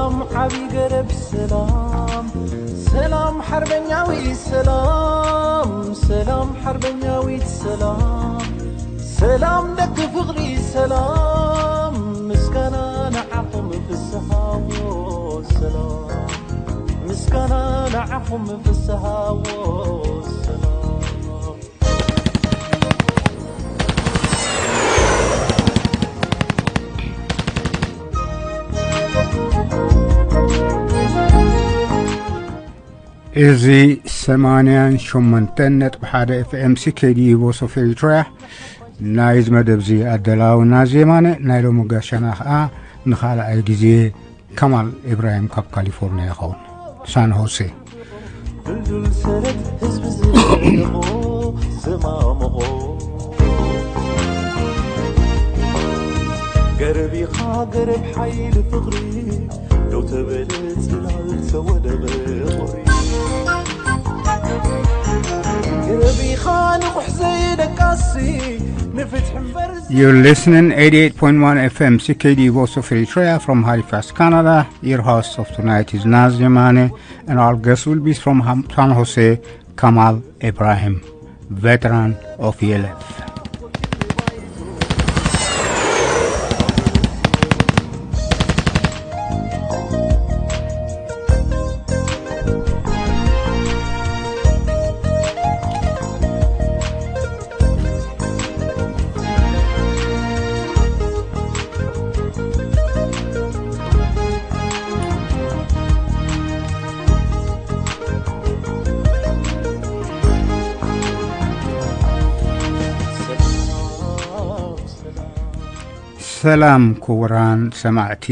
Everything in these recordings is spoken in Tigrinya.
ዓቢ ገረብ ሰላም፣ ሰላም ሓርበኛዊ ሰላም፣ ሰላም ሓርበኛዊት ሰላም፣ ሰላም ደቂ ፍቕሪ ሰላም፣ ምስጋና ንዓኹም ፍስሃዎ ሰላም፣ ምስጋና ንዓኹም ፍስሃዎ ሰላም። እዚ ሰማንያን ሸሞንተን ነጥቢ ሓደ ኤፍኤም ሲኬዲ ቮስ ኦፍ ኤሪትሪያ። ናይዚ መደብ እዚ ኣደላውና ዜማነ፣ ናይ ሎሚ ጋሻና ኸኣ ንኻልኣይ ግዜ ከማል ኢብራሂም ካብ ካሊፎርኒያ ይኸውን፣ ሳን ሆሴ። ድልዱል ሰረት ህዝቢ ዝደነቖ ዘማምቖ፣ ገረብ ኢኻ ገረብ ሓይሊ ፍቕሪ፣ ደው ተበለ ጽላል ተወደበ ቁሪ። ገረብ ኢኻ ንቑሕ ዘይደቃሲ፣ ንፍትሒ እምበር You're listening eighty-eight point one F M C K D Voice of Eritrea from Halifax, Canada. Your host of tonight is Naz Yamane, and our guest will be from Ham- San Jose, Kamal Ibrahim, veteran of E L F. ሰላም ክቡራን ሰማዕቲ፣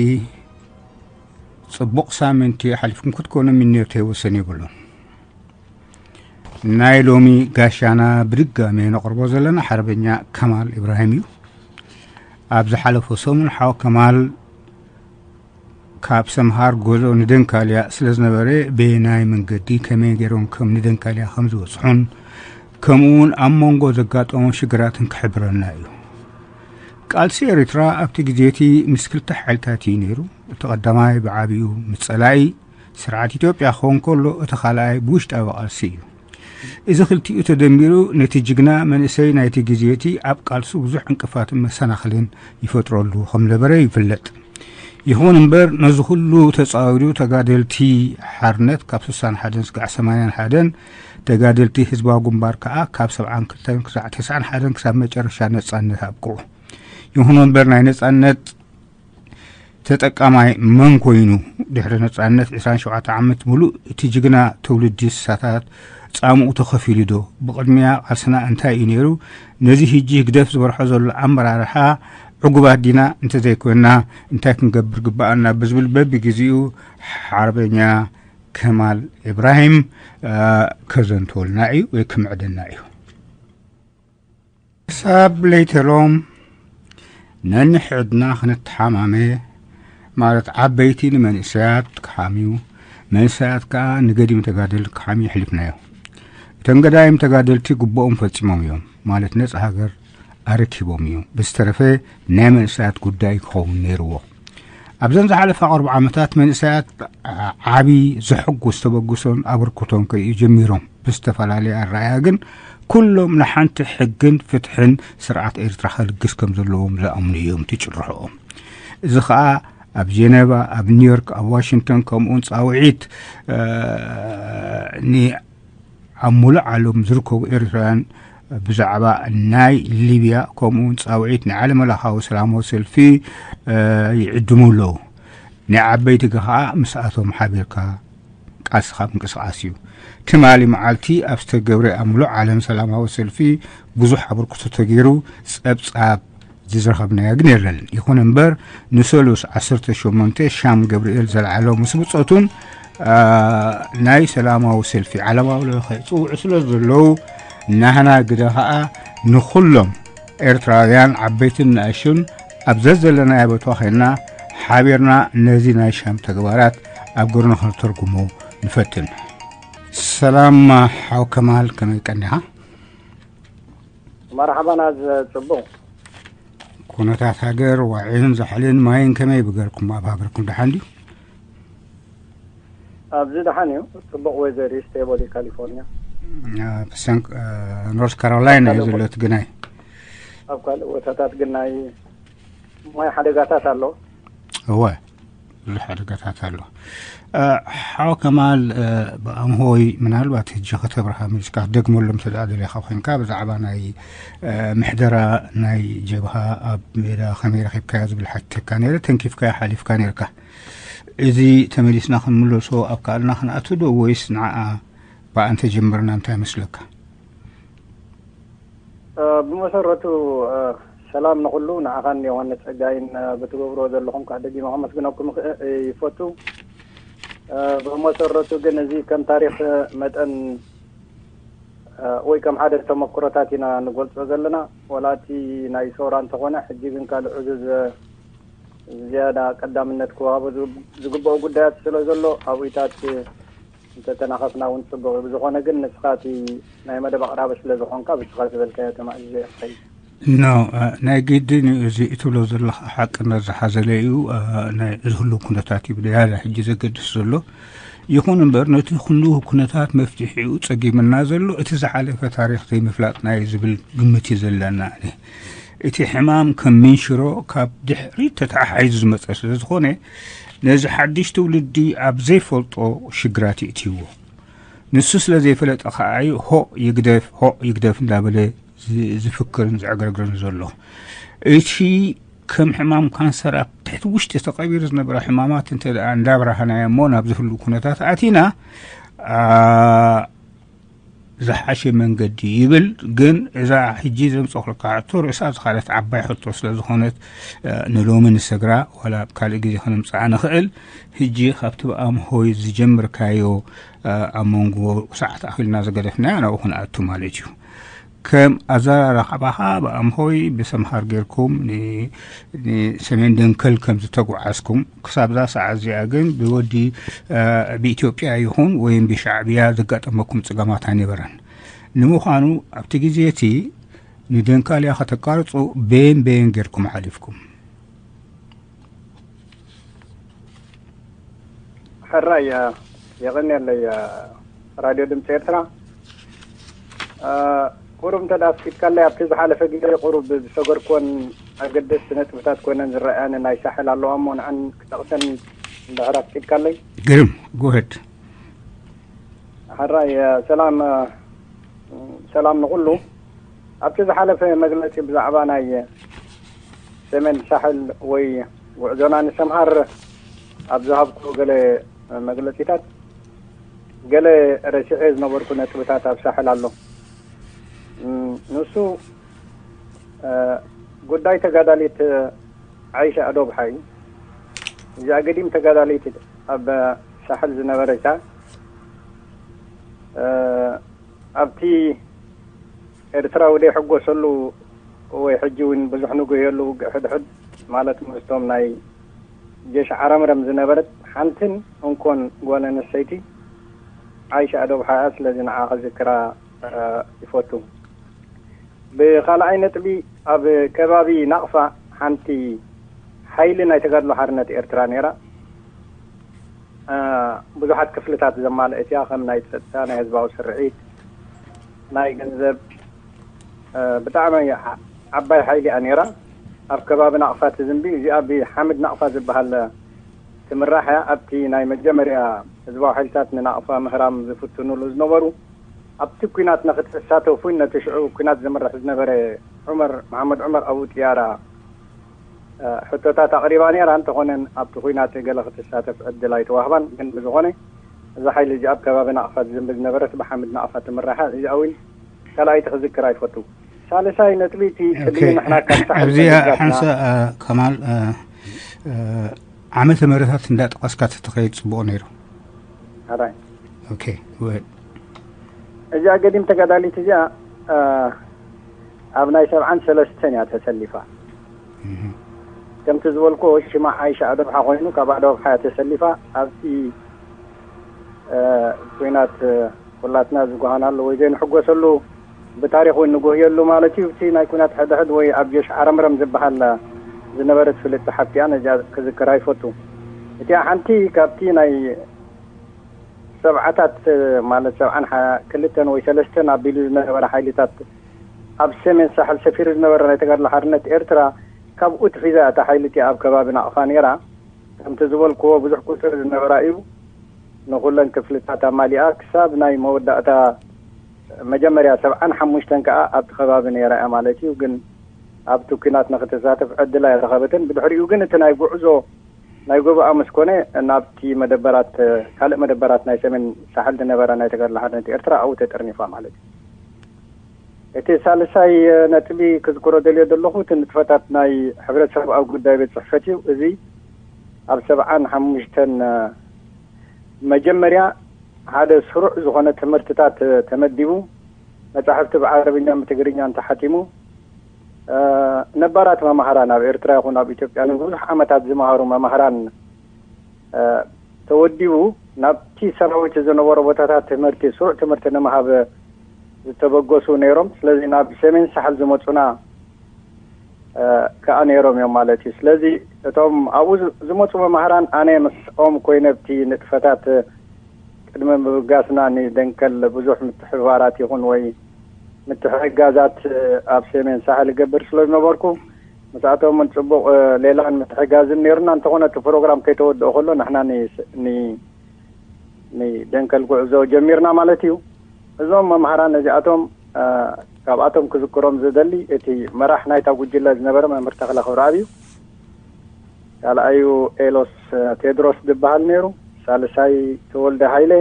ጽቡቕ ሳምንቲ ሓሊፍኩም ክትኮኑ ምንዮተይ ወሰን የብሉን። ናይ ሎሚ ጋሻና ብድጋሜ ነቕርቦ ዘለና ሓርበኛ ከማል ኢብራሂም እዩ። ኣብ ዝሓለፈ ሰሙን ሓው ከማል ካብ ሰምሃር ጎዞ ንደንካልያ ስለ ዝነበረ፣ በየናይ መንገዲ ከመይ ገይሮም ከም ንደንካልያ ከም ዝበጽሑን፣ ከምኡ እውን ኣብ መንጎ ዘጋጠሞም ሽግራትን ክሕብረና እዩ። ቃልሲ ኤርትራ ኣብቲ ግዜ እቲ ምስ ክልተ ሓይልታት እዩ ነይሩ። እቲ ቀዳማይ ብዓቢኡ ምስ ጸላኢ ስርዓት ኢትዮጵያ ክኸውን ከሎ፣ እቲ ካልኣይ ብውሽጣዊ ቃልሲ እዩ። እዚ ክልቲኡ ተደሚሩ ነቲ ጅግና መንእሰይ ናይቲ ግዜ እቲ ኣብ ቃልሱ ብዙሕ ዕንቅፋትን መሰናኽልን ይፈጥረሉ ከም ነበረ ይፍለጥ። ይኹን እምበር ነዚ ኩሉ ተጻዊሩ ተጋደልቲ ሓርነት ካብ ስሳን ሓደን ስጋዕ ሰማንያን ሓደን ተጋደልቲ ህዝባዊ ግንባር ከኣ ካብ ሰብዓን ክልተን ክሳዕ ተስዓን ሓደን ክሳብ መጨረሻ ነጻነት ኣብቅዑ። ይኹን እምበር ናይ ነጻነት ተጠቃማይ መን ኮይኑ? ድሕሪ ነጻነት ዕስራን ሸውዓተ ዓመት ሙሉእ እቲ ጅግና ትውልዲ ስሳታት ጻምኡ ተኸፊሉ ዶ? ብቕድሚያ ቃልስና እንታይ እዩ ነይሩ? ነዚ ሕጂ ህግደፍ ዝበርሖ ዘሎ ኣመራርሓ ዕጉባት ዲና? እንተዘይኮንና እንታይ ክንገብር ግብኣና? ብዝብል በብግዜኡ ሓርበኛ ከማል ኢብራሂም ከዘንትወልና እዩ ወይ ክምዕደና እዩ። ክሳብ ለይተሎም ነንሕድና ክንተሓማመ ማለት ዓበይቲ ንመንእሰያት ክሓምዩ፣ መንእሰያት ከኣ ንገዲም ተጋደልቲ ክሓምዩ ኣሕሊፍናዮ። እቶም ገዳይም ተጋደልቲ ግቡኦም ፈጺሞም እዮም ማለት ነጻ ሃገር ኣረኪቦም እዮም። ብዝተረፈ ናይ መንእሰያት ጉዳይ ክኸውን ነይርዎ። ኣብዘን ዝሓለፋ ቅርብ ዓመታት መንእሰያት ዓቢ ዘሐጉስ ተበግሶን ኣበርክቶን ከርእዩ ጀሚሮም። ብዝተፈላለየ ኣረኣእያ ግን ኩሎም ንሓንቲ ሕግን ፍትሕን ስርዓት ኤርትራ ከልግስ ከም ዘለዎም ዝኣምኑ እዮም እቲ ጭርሖኦም። እዚ ኸኣ ኣብ ጀነቫ፣ ኣብ ኒውዮርክ፣ ኣብ ዋሽንግተን ከምኡውን ጻውዒት ኣብ ሙሉእ ዓለም ዝርከቡ ኤርትራውያን ብዛዕባ ናይ ሊብያ ከምኡውን ጻውዒት ናይ ዓለመለኻዊ ሰላማዊ ሰልፊ ይዕድሙ ኣለዉ። ናይ ዓበይቲ ከኣ ምስኣቶም ሓቢርካ ቃልስኻ ምንቅስቃስ እዩ። ትማሊ መዓልቲ ኣብ ዝተገብረ ኣብ ሙሉእ ዓለም ሰላማዊ ሰልፊ ብዙሕ ኣበርክቶ ተገይሩ ጸብጻብ ዝረኸብናዮ ግን የለን። ይኹን እምበር ንሰሉስ ዓሰርተ ሸሞንተ ሻም ገብርኤል ዘልዓሎ ምስ ብጾቱን ናይ ሰላማዊ ሰልፊ ዓለማዊ ለኸ ይጽውዑ ስለ ዘለዉ ናህና ግደ ኸኣ ንኹሎም ኤርትራውያን ዓበይትን ንኣሽቱን ኣብ ዘዘለናዮ ቦታ ኸይንና ሓቢርና ነዚ ናይ ሻም ተግባራት ኣብ ግብሪ ንኸንተርጉሞ ንፈትን። ሰላም ሓው ከማል፣ ከመይ ቀኒኻ? መርሓባ ናዝ ጽቡቕ። ኩነታት ሃገር ዋዒን ዛሕልን ማይን ከመይ ብገርኩም? ኣብ ሃገርኩም ደሓን ድዩ? ኣብዚ ደሓን እዩ፣ ጽቡቕ ዌዘር እዩ፣ ስቴብል እዩ ካሊፎርኒያ። ኣብ ሳን- እ፣ ኖርት ካሮላይና እዩ ዘሎ እቲ ግናይ። ኣብ ካልእ ቦታታት ግን ናይ ማይ ሓደጋታት ኣሎ። እወ፣ ብዙሕ ሓደጋታት ኣሎ። እ፣ ሓው ከማል፣ እ፣ ብኣምሆይ ምናልባት ሕጂ ከተብርሃ መሊስካ ክትደግመሎም እንተ ደኣ ደሊኻ ኮይንካ፣ ብዛዕባ ናይ፣ እ፣ ምሕደራ ናይ ጀብሃ ኣብ ሜዳ ከመይ ረኺብካዮ ዝብል ሓቲተካ ነይረ፣ ተንኪፍካዮ ሓሊፍካ ነይርካ። እዚ ተመሊስና ክንምለሶ ኣብ ካልእና ክንኣቱ ዶ ወይስ ንዓኣ ብኣን ተጀምርና እንታይ ይመስለካ? እ፣ ብመሰረቱ፣ እ፣ ሰላም ንኹሉ፣ ንዓኻን ዮሃንስ ጸጋይን፣ እ፣ ብትገብርዎ ዘለኹም ከዓ ደጊመ ከመስግነኩም እኽ-፣ እ፣ ይፈቱ። እ፣ ብመሰረቱ ግን እዚ ከም ታሪኽ መጠን፣ እ፣ ወይ ከም ሓደ ተመክሮታት ኢና ንገልጾ ዘለና። ወላ እቲ ናይ ሰውራ እንተኾነ፣ ሕጂ ግን ካልእ ዕዙዝ፣ እ፣ ዝያዳ ቀዳምነት ክወሃቦ ዝግ-፣ ዝግብኦ ጉዳያት ስለ ዘሎ፣ ኣብኡታት እንተተናኸፍና እውን ጽቡቕ እዩ። ብዝኾነ ግን ንስኻ እቲ ናይ መደብ ኣቕራቢ ስለ ዝኾንካ፣ ብስኻ ዝበልካዮ ተማእዚዘ እየ ክኸይድ። ኖ፣ እ፣ ናይ ግድን እዩ። እዚ እትብሎ ዘለኻ ሓቅነት ዝሓዘለ እዩ። እ፣ ናይ ዝህሉ ኩነታት እዩ ብዝያዳ ሕጂ ዘገድስ ዘሎ። ይኹን እምበር፣ ነቲ ኩሉ ኩነታት መፍትሒኡ ጸጊምና ዘሎ እቲ ዝሓለፈ ታሪኽ ዘይምፍላጥና እዩ ዝብል ግምት እዩ ዘለና። ኣነ እቲ ሕማም ከም ምንሽሮ ካብ ድሕሪት ተተሓሒዙ ዝመጸ ስለ ዝኾነ፣ ነዚ ሓድሽ ትውልዲ ኣብ ዘይፈልጦ ሽግራት የእትይዎ። ንሱ ስለ ዘይፈለጠ ከኣ እዩ ሆእ ይግደፍ፣ ሆእ ይግደፍ እንዳበለ ዝ-፣ ዝፍክርን ዝዕግረግርን ዘሎ። እቲ ከም ሕማም ካንሰር ኣብ ትሕቲ ውሽጢ ተቐቢሩ ዝነበረ ሕማማት እንተ ደኣ እንዳብራህናዮ እሞ ናብዚ ህሉው ኩነታት ኣቲና፣ ኣ፣ ዝሓሸ መንገዲ ይብል። ግን እዛ ሕጂ ዘምጸኹልካ ሕቶ ርእሳ ዝኻለት ዓባይ ሕቶ ስለ ዝኾነት፣ እ፣ ንሎሚ ንሰግራ፣ ዋላ ኣብ ካልእ ግዜ ከነምጽኣ ንኽእል። ሕጂ ካብቲ ብኣምሆይ ዝጀመርካዮ፣ እ፣ ኣብ መንጎ ሰዓት ኣኺልና ዝገደፍናዮ ናብኡ ክንኣቱ ማለት እዩ። ከም ኣዘራርባኻ ብኣምሆይ ብሰምሃር ጌርኩም ን-፣ ንሰሜን ደንከል ከም ዝተጓዓዝኩም፣ ክሳብ እዛ ሰዓት እዚኣ ግን ብወዲ፣ እ፣ ብኢትዮጵያ ይኹን ወይም ብሻዕብያ ዘጋጠመኩም ጽገማት ኣይነበረን። ንምዃኑ ኣብቲ ግዜ እቲ ንደንካልያ ከተቃርጹ በየን በየን ጌርኩም ሓሊፍኩም? ሕራይ፣ እ፣ የቐንየለይ፣ እ፣ ራድዮ ድምፂ ኤርትራ። እ፣ ቁሩብ እንተ ደኣ ኣፍቂድካለይ፣ ኣብቲ ዝሓለፈ ግዜ ቁሩብ ዝሰገርኩወን ኣገደስቲ ነጥብታት ኮይነን ዝረኣያኒ ናይ ሳሕል ኣለዋ እሞ፣ ንዐን ክጠቕሰን እንድሕር ኣፍቂድካለይ። ግርም፣ ጎሄድ። ሕራይ፣ እ፣ ሰላም፣ እ፣ ሰላም ንኹሉ። ኣብቲ ዝሓለፈ መግለጺ ብዛዕባ ናይ ሰሜን ሳሕል ወይ ጉዕዞና ንሰምሃር ኣብ ዝሃብኩ ገለ መግለጺታት፣ ገለ ረሲዐ ዝነበርኩ ነጥብታት ኣብ ሳሕል ኣሎ። እም፣ ንሱ፣ እ፣ ጉዳይ ተጋዳሊት ዓይሻ ኣዶብሓ እዩ። እዚኣ ገዲም ተጋዳሊት ኣብ ሳሕል ዝነበረታ፣ እ፣ ኣብቲ ኤርትራዊ ዘይሕጎሰሉ ወይ ሕጂ እውን ብዙሕ ንጉህየሉ ውግእ ሕድሕድ፣ ማለት ምስቶም ናይ ጀሽ ዓረምረም ዝነበረት ሓንትን እንኮን ጓል ኣንስተይቲ ዓይሻ ኣዶብሓ እያ። ስለዚ ንዓ ክዝክራ፣ እ፣ ይፈቱ። ብኻልኣይ ነጥቢ፣ ኣብ ከባቢ ናቕፋ ሓንቲ ሓይሊ ናይ ተጋድሎ ሓርነት ኤርትራ ነይራ። እ፣ ብዙሓት ክፍልታት ዘማልአት እያ፣ ከም ናይ ጸጥታ፣ ናይ ህዝባዊ ስርዒት፣ ናይ ገንዘብ፣ እ፣ ብጣዕሚ ዓ-፣ ዓባይ ሓይሊ እያ ነይራ። ኣብ ከባቢ ናቕፋ ትዝንቢ፣ እዚኣ ብሓምድ ናቕፋ ዝበሃል ትምራሕ እያ። ኣብቲ ናይ መጀመርያ ህዝባዊ ሓይልታት ንናቕፋ ምህራም ዝፍትኑሉ ዝነበሩ፣ ኣብቲ ኲናት ንክትሳተፉን ነቲ ሽዑ ኲናት ዝምራሕ ዝነበረ ዑመር፣ መሓመድ ዑመር ኣብኡ ጥያራ፣ እ፣ ሕቶታት ኣቕሪባ ነይራ። እንተኾነን ኣብቲ ኲናት ገለ ክትሳተፍ ዕድል ኣይተዋህባን። ግን ብዝኾነ እዛ ሓይሊ እዚኣ ኣብ ከባቢ ናቕፋ ዝዝንቢ ዝነበረት ብሓምድ ናቕፋ ትምራሕ እያ። እዚኣ እውን ካልኣይቲ ክዝክር ኣይፈቱ። ሳልሳይ ነጥቢ እቲ ኦኬ። ቅድሚ ንሕና ካብ ሳሕል ኣብዚ ተመሊስና ሓንሳ፣ እ፣ ከማል፣ እ፣ እ፣ ዓመተ ምህረታት እንዳጠቐስካ ተተኸይድ ጽቡቕ ነይሩ። ኣራይ። ኦኬ፣ go ahead። እዚኣ ገዲም ተጋዳሊት እዚኣ፣ እ፣ ኣብ ናይ ሰብዓን ሰለስተን እያ ተሰሊፋ። እህ። ከምቲ ዝበልኩ ሽማ ዓይሻ ኣዶብሓ ኮይኑ፣ ካብ ኣዶብሓ እያ ተሰሊፋ። ኣብቲ፣ እ፣ ኲናት፣ እ፣ ኩላትና ዝጓሃናሉ ወይ ዘይንሕጎሰሉ፣ ብታሪኽ እውን ንጉህየሉ ማለት እዩ። እቲ ናይ ኲናት ሕድሕድ ወይ ኣብ ጀሽ ዓረምረም ዝበሃል ዝነበረት ፍልጥቲ ሓብቲ እያ። ነዚኣ ክዝክራ ይፈቱ። እቲኣ ሓንቲ ካብቲ ናይ ሰብዓታት ማለት ሰብዓን ክልተን ወይ ሰለስተን ኣቢሉ ዝነበረ ሓይልታት ኣብ ሰሜን ሳሕል ሰፊሩ ዝነበረ ናይ ተጋድሎ ሓርነት ኤርትራ ካብኡ ትሒዛ እታ ሓይሊ እቲኣ ኣብ ከባቢ ናቕፋ ነይራ። ከምቲ ዝበልክዎ ብዙሕ ቁፅሪ ዝነበራ እዩ። ንኩለን ክፍልታት ኣማሊኣ ክሳብ ናይ መወዳእታ መጀመርያ ሰብዓን ሓሙሽተን ከዓ ኣብቲ ከባቢ ነይራ እያ ማለት እዩ። ግን ኣብቲ ኲናት ንክትሳተፍ ዕድል ኣይረኸበትን። ብድሕሪኡ ግን እቲ ናይ ጉዕዞ ናይ ጎቦኣ ምስ ኮነ ናብቲ መደበራት ካልእ መደበራት ናይ ሰሜን ሳሕል ዝነበረ ናይ ተጋድሎ ሓርነት ኤርትራ ኣብኡ ተጠርኒፋ ማለት እዩ። እቲ ሳልሳይ ነጥቢ ክዝክሮ ደልዮ ዘለኹ እቲ ንጥፈታት ናይ ሕብረት ሰብኣዊ ጉዳይ ቤት ጽሕፈት እዩ። እዚ ኣብ ሰብዓን ሓሙሽተን መጀመርያ ሓደ ስሩዕ ዝኾነ ትምህርትታት ተመዲቡ መጻሕፍቲ ብዓረብኛን ብትግርኛን ተሓቲሙ ነባራት መማህራን ኣብ ኤርትራ ይኹን ኣብ ኢትዮጵያ ንብዙሕ ዓመታት ዝመሃሩ መማህራን ተወዲቡ ናብቲ ሰራዊት ዝነበሮ ቦታታት ትምህርቲ ስሩዕ ትምህርቲ ንምሃብ ዝተበገሱ ነይሮም። ስለዚ ናብ ሰሜን ሳሕል ዝመፁና ከዓ ነይሮም እዮም ማለት እዩ። ስለዚ እቶም ኣብኡ ዝመፁ መማህራን ኣነ ምስኦም ኮይነ ኣብቲ ንጥፈታት ቅድሚ ምብጋስና ንደንከል ብዙሕ ምትሕብባራት ይኹን ወይ ምትሕግጋዛት ኣብ ሰሜን ሳሕል እገብር ስለ ዝነበርኩ ምስኣቶም እውን ፅቡቕ ሌላን ምትሕጋዝን ነይሩና። እንተኾነ እቲ ፕሮግራም ከይተወድኦ ከሎ ንሕና ንደንከል ጉዕዞ ጀሚርና ማለት እዩ። እዞም መምሃራን እዚኣቶም ካብኣቶም ክዝክሮም ዝደሊ እቲ መራሕ ናይታ ጉጅለ ዝነበረ መምህር ተኽለ ክብረኣብ እዩ። ካልኣዩ ኤሎስ ቴድሮስ ዝበሃል ነይሩ። ሳልሳይ ተወልደ ሃይለ፣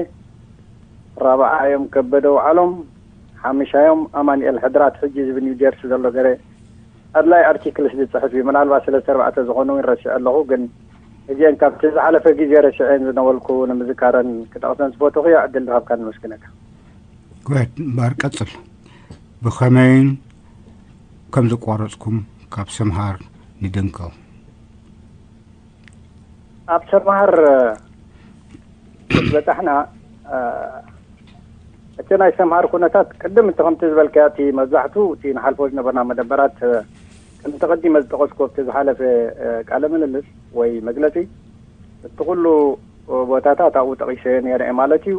ራብዓዮም ከበደ ውዓሎም፣ ሓምሻዮም ኣማንኤል ሕድራት ሕጂ ዝብ ኒው ጀርሲ ዘሎ ገለ ኣድላይ ኣርቲክልስ ዝፅሕፍ እዩ። ምናልባት ሰለስተ ኣርባዕተ ዝኾኑ እውን ረሲዐ ኣለኹ፣ ግን እዚአን ካብቲ ዝሓለፈ ግዜ ረሲዐን ዝነበልኩ ንምዝካረን ክጠቕሰን ዝፈትኹ እየ። ዕድል ዝሃብካ ንመስግነካ። ጉድ እምበር ቀፅል። ብኸመይን ከም ዘቋረፅኩም ካብ ሰምሃር ንደንከው ኣብ ሰምሃር በፃሕና እቲ ናይ ሰምሃር ኩነታት ቅድም እቲ ከምቲ ዝበልካዮ እቲ መብዛሕቱ እቲ ንሓልፎ ዝነበርና መደበራት ከምቲ ቅዲመ ዝጠቐስኩ ኣብቲ ዝሓለፈ ቃለ ምልልስ ወይ መግለፂ እቲ ኩሉ ቦታታት ኣብኡ ጠቒሰ ነይረ ማለት እዩ።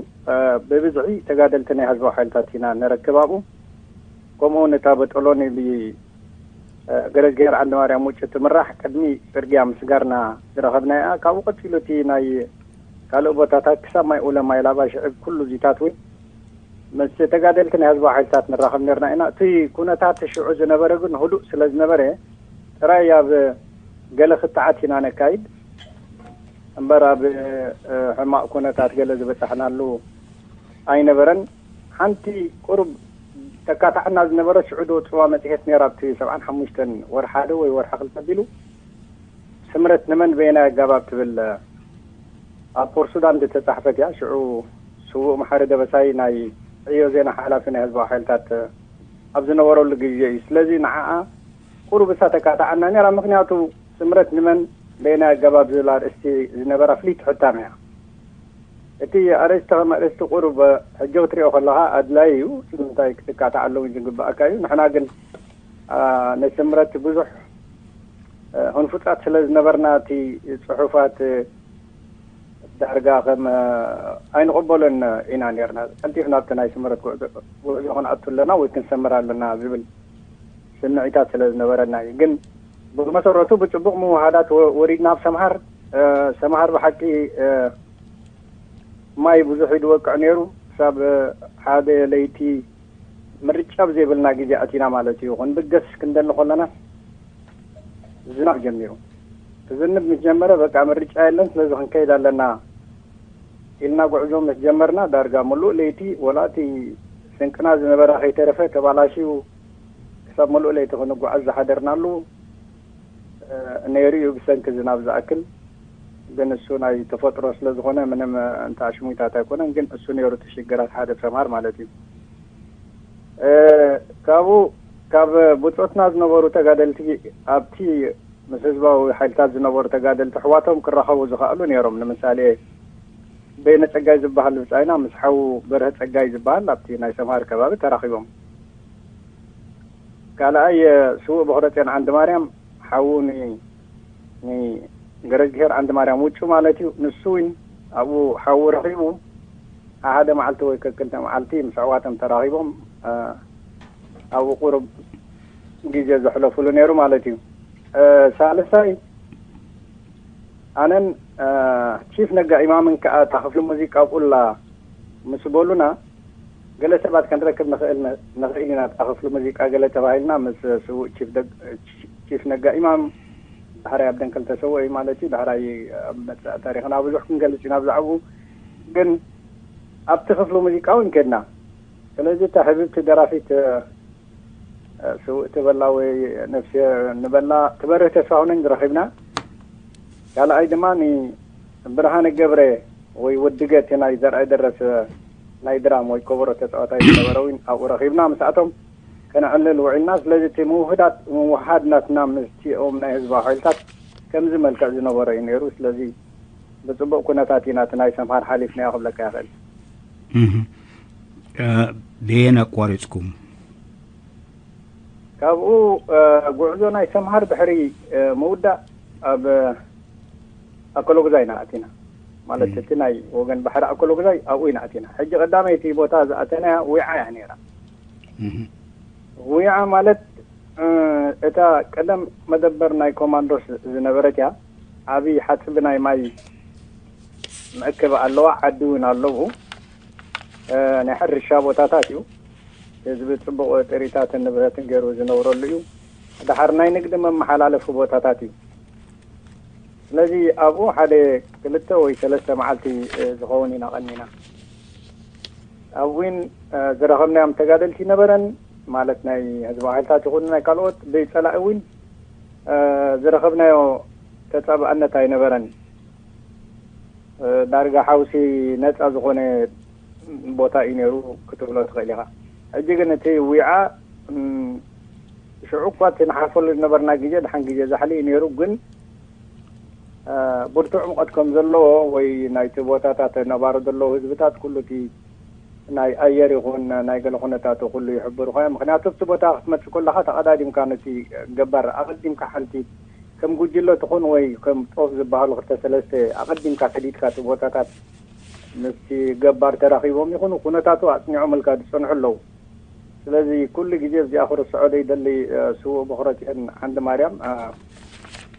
ብብዝሒ ተጋደልቲ ናይ ህዝባዊ ሓይልታት ኢና ንረክብ ኣብኡ። ከምኡ እውን እታ በጠሎኒ ገረዝግሄር ዓንዲ ማርያም ውጭ ትምራሕ ቅድሚ ፅርግያ ምስጋርና ዝረኸብና እያ። ካብኡ ቀፂሉ እቲ ናይ ካልእ ቦታታት ክሳብ ማይ ኡለ ማይ ላባ ሽዕብ ኩሉ እዚታት እውን ምስ ተጋደልቲ ናይ ህዝባዊ ሓይልታት ንራኸብ ነርና ኢና። እቲ ኩነታት ሽዑ ዝነበረ ግን ህዱእ ስለ ዝነበረ ጥራይ ኣብ ገለ ክትዓት ኢና ነካይድ እምበር ኣብ ሕማቕ ኩነታት ገለ ዝበፃሕናሉ ኣይነበረን። ሓንቲ ቁሩብ ተካታዕና ዝነበረ ሽዑ ዶ ፅዋ መፅሄት ነይራ ኣብቲ ሰብዓን ሓሙሽተን ወርሓ ዶ ወይ ወርሓ ክልተ ኣቢሉ ስምረት ንመን በየናይ ኣጋባብ ትብል ኣብ ፖርት ሱዳን ዝተፃሕፈት እያ። ሽዑ ስዉእ መሓሪ ደበሳይ ናይ ዕዮ ዜና ሓላፊ ናይ ህዝባዊ ሓይልታት ኣብ ዝነበረሉ ግዜ እዩ። ስለዚ ንዓኣ ቁሩብ እሳ ተካታዓና ነይራ። ምክንያቱ ስምረት ንመን በየናይ ኣገባብ ዝብል ኣርእስቲ ዝነበራ ፍልይቲ ሕታም እያ። እቲ ኣርእስቲ ከም ኣርእስቲ ቁሩብ ሕጂ ክትሪኦ ከለካ ኣድላይ እዩ። ስለምንታይ ክትካታዓሉ እውን ዝግባኣካ እዩ። ንሕና ግን ነስምረት ብዙሕ ህንፉፃት ስለ ዝነበርና እቲ ፅሑፋት ዳርጋ ከም ኣይንቕበሎን ኢና ነርና። ቀልጢፍና ኣብቲ ናይ ስምረት ጉዕዞ ክንኣቱ ኣለና ወይ ክንሰምር ኣለና ዝብል ስምዒታት ስለ ዝነበረና እዩ። ግን ብመሰረቱ ብፅቡቕ ምውሃዳት ወሪድና ኣብ ሰምሃር ሰምሃር ብሓቂ ማይ ብዙሕ ይድወቅዕ ነይሩ። ክሳብ ሓደ ለይቲ ምርጫ ብዘይብልና ግዜ ኣቲና ማለት እዩ። ክንብገስ ክንደሊ ከለና ዝናብ ጀሚሩ። ክዝንብ ምስ ጀመረ በቃ ምርጫ የለን፣ ስለዚ ክንከይድ ኣለና ኢልና ጉዕዞ ምስ ጀመርና ዳርጋ ሙሉእ ለይቲ ወላ እቲ ስንቅና ዝነበረ ከይተረፈ ተባላሽዩ ክሳብ ሙሉእ ለይቲ ክንጓዓዝ ዝሓደርናሉ ነይሩ እዩ። ብሰንኪ ዝናብ ዝኣክል ግን እሱ ናይ ተፈጥሮ ስለ ዝኾነ ምንም እንተ ኣሽሙይታት ኣይኮነን። ግን እሱ ነይሩ እቲ ሽግራት ሓደ ሰምሃር ማለት እዩ። ካብኡ ካብ ብፆትና ዝነበሩ ተጋደልቲ ኣብቲ ምስ ህዝባዊ ሓይልታት ዝነበሩ ተጋደልቲ ኣሕዋቶም ክራኸቡ ዝኸኣሉ ነይሮም። ንምሳሌ በየነ ፀጋይ ዝበሃል ብፃይና ምስ ሓዉ በርሀ ፀጋይ ዝበሃል ኣብቲ ናይ ሰምሃር ከባቢ ተራኺቦም። ካልኣይ ስዉእ በኹረፅዮን ዓንዲ ማርያም ሓዉ ንገረዝግሄር ዓንዲ ማርያም ውጩ ማለት እዩ። ንሱ እውን ኣብኡ ሓዉ ረኺቡ ሓደ መዓልቲ ወይ ከክልተ መዓልቲ ምስ ኣሕዋቶም ተራኺቦም ኣብኡ ቁሩብ ግዜ ዘሕለፉሉ ነይሩ ማለት እዩ። ሳልሳይ ኣነን ቺፍ ነጋ ኢማምን ከዓ እታ ክፍሊ ሙዚቃ ኣብኡ ኣላ ምስ በሉና፣ ገለ ሰባት ከንረክብ ንኽእል ንኽእል ኢና፣ እታ ክፍሊ ሙዚቃ ገለ ተባሂልና ምስ ስዉእ ቺፍ ነጋ ኢማም፣ ዳሕራይ ኣብ ደንከል ተሰውኦ እዩ ማለት እዩ። ዳሕራይ ኣብ መጻኢ ታሪኽና ብዙሕ ክንገልጽ ኢና ብዛዕባኡ። ግን ኣብቲ ክፍሊ ሙዚቃ እውን ከድና። ስለዚ እታ ሕብብቲ ደራፊት ስውእቲ በላ ወይ ነፍሲ ንበላ ትበርህ ተስፋሁነኝ ዝረኺብና። ካልኣይ ድማ ብርሃነ ገብረ ወይ ወዲ ገቲ ናይ ዘርኣይ ደረሰ ናይ ድራም ወይ ኮበሮ ተፃዋታይ ዝነበረ እውን ኣብኡ ረኺብና። ምስኣቶም ከነዕልል ውዒልና። ስለዚ እቲ ምውህዳት ምውሃድ ናትና ምስቲኦም ናይ ህዝባዊ ሓይልታት ከምዚ መልክዕ ዝነበረ እዩ ነይሩ። ስለዚ ብፅቡቕ ኩነታት ኢና እቲ ናይ ሰምሃር ሓሊፍናዮ ክብለካ ይኽእል። ብየን ኣቋሪፅኩም? ካብኡ ጉዕዞ ናይ ሰምሃር ድሕሪ ምውዳእ ኣብ ኣከሎጉዛይ ኢና ኣቲና። ማለት እቲ ናይ ወገን ባሕሪ ኣከሎጉዛይ ኣብኡ ኢና ኣቲና። ሕጂ ቀዳመይቲ ቦታ ዝኣተናያ ዊዓ እያ ነይራ። ዊዓ ማለት እታ ቀደም መደበር ናይ ኮማንዶስ ዝነበረት እያ። ዓብዪ ሓፅቢ ናይ ማይ መእከቢ ኣለዋ። ዓዲ እውን ኣለዉ። ናይ ሕርሻ ቦታታት እዩ። ህዝቢ ፅቡቕ ጥሪታትን ንብረትን ገይሩ ዝነብረሉ እዩ። ድሓር ናይ ንግዲ መመሓላለፊ ቦታታት እዩ። ስለዚ ኣብኡ ሓደ ክልተ ወይ ሰለስተ መዓልቲ ዝኸውን ኢና ቀኒና። ኣብኡ እውን ዝረኸብናዮም ተጋደልቲ ነበረን፣ ማለት ናይ ህዝባዊ ሓይልታት ይኹኑ ናይ ካልኦት ብፀላኢ እውን ዝረኸብናዮ ተፃባእነት ኣይነበረን። ዳርጋ ሓውሲ ነፃ ዝኾነ ቦታ እዩ ነይሩ ክትብሎ ትኽእል ኢኻ። ሕጂ ግን እቲ ዊዓ ሽዑ እኳ እቲ ንሓልፈሉ ዝነበርና ግዜ ድሓን ግዜ ዛሕሊ እዩ ነይሩ። ግን ብርቱዕ ሙቐት ከም ዘለዎ ወይ ናይቲ ቦታታት ነባሪ ዘለዉ ህዝብታት ኩሉ እቲ ናይ ኣየር ይኹን ናይ ገለ ኩነታቱ ኩሉ ይሕብሩ ኾ። ምክንያቱ እቲ ቦታ ክትመፅእ ከለኻ ተቐዳዲምካ ነቲ ገባር ኣቐዲምካ ሓንቲ ከም ጉጅለ ትኹን ወይ ከም ጦፍ ዝበሃሉ ክልተ ሰለስተ ኣቐዲምካ ከዲድካ እቲ ቦታታት ምስቲ ገባር ተራኺቦም ይኹኑ ኩነታቱ ኣፅኒዖምልካ ዝፀንሑ ኣለዉ። ስለዚ ኩሉ ግዜ እዚኣ ክርስዖ ዘይደሊ ስዉእ ቦኽረቲኤን ዓንዲ ማርያም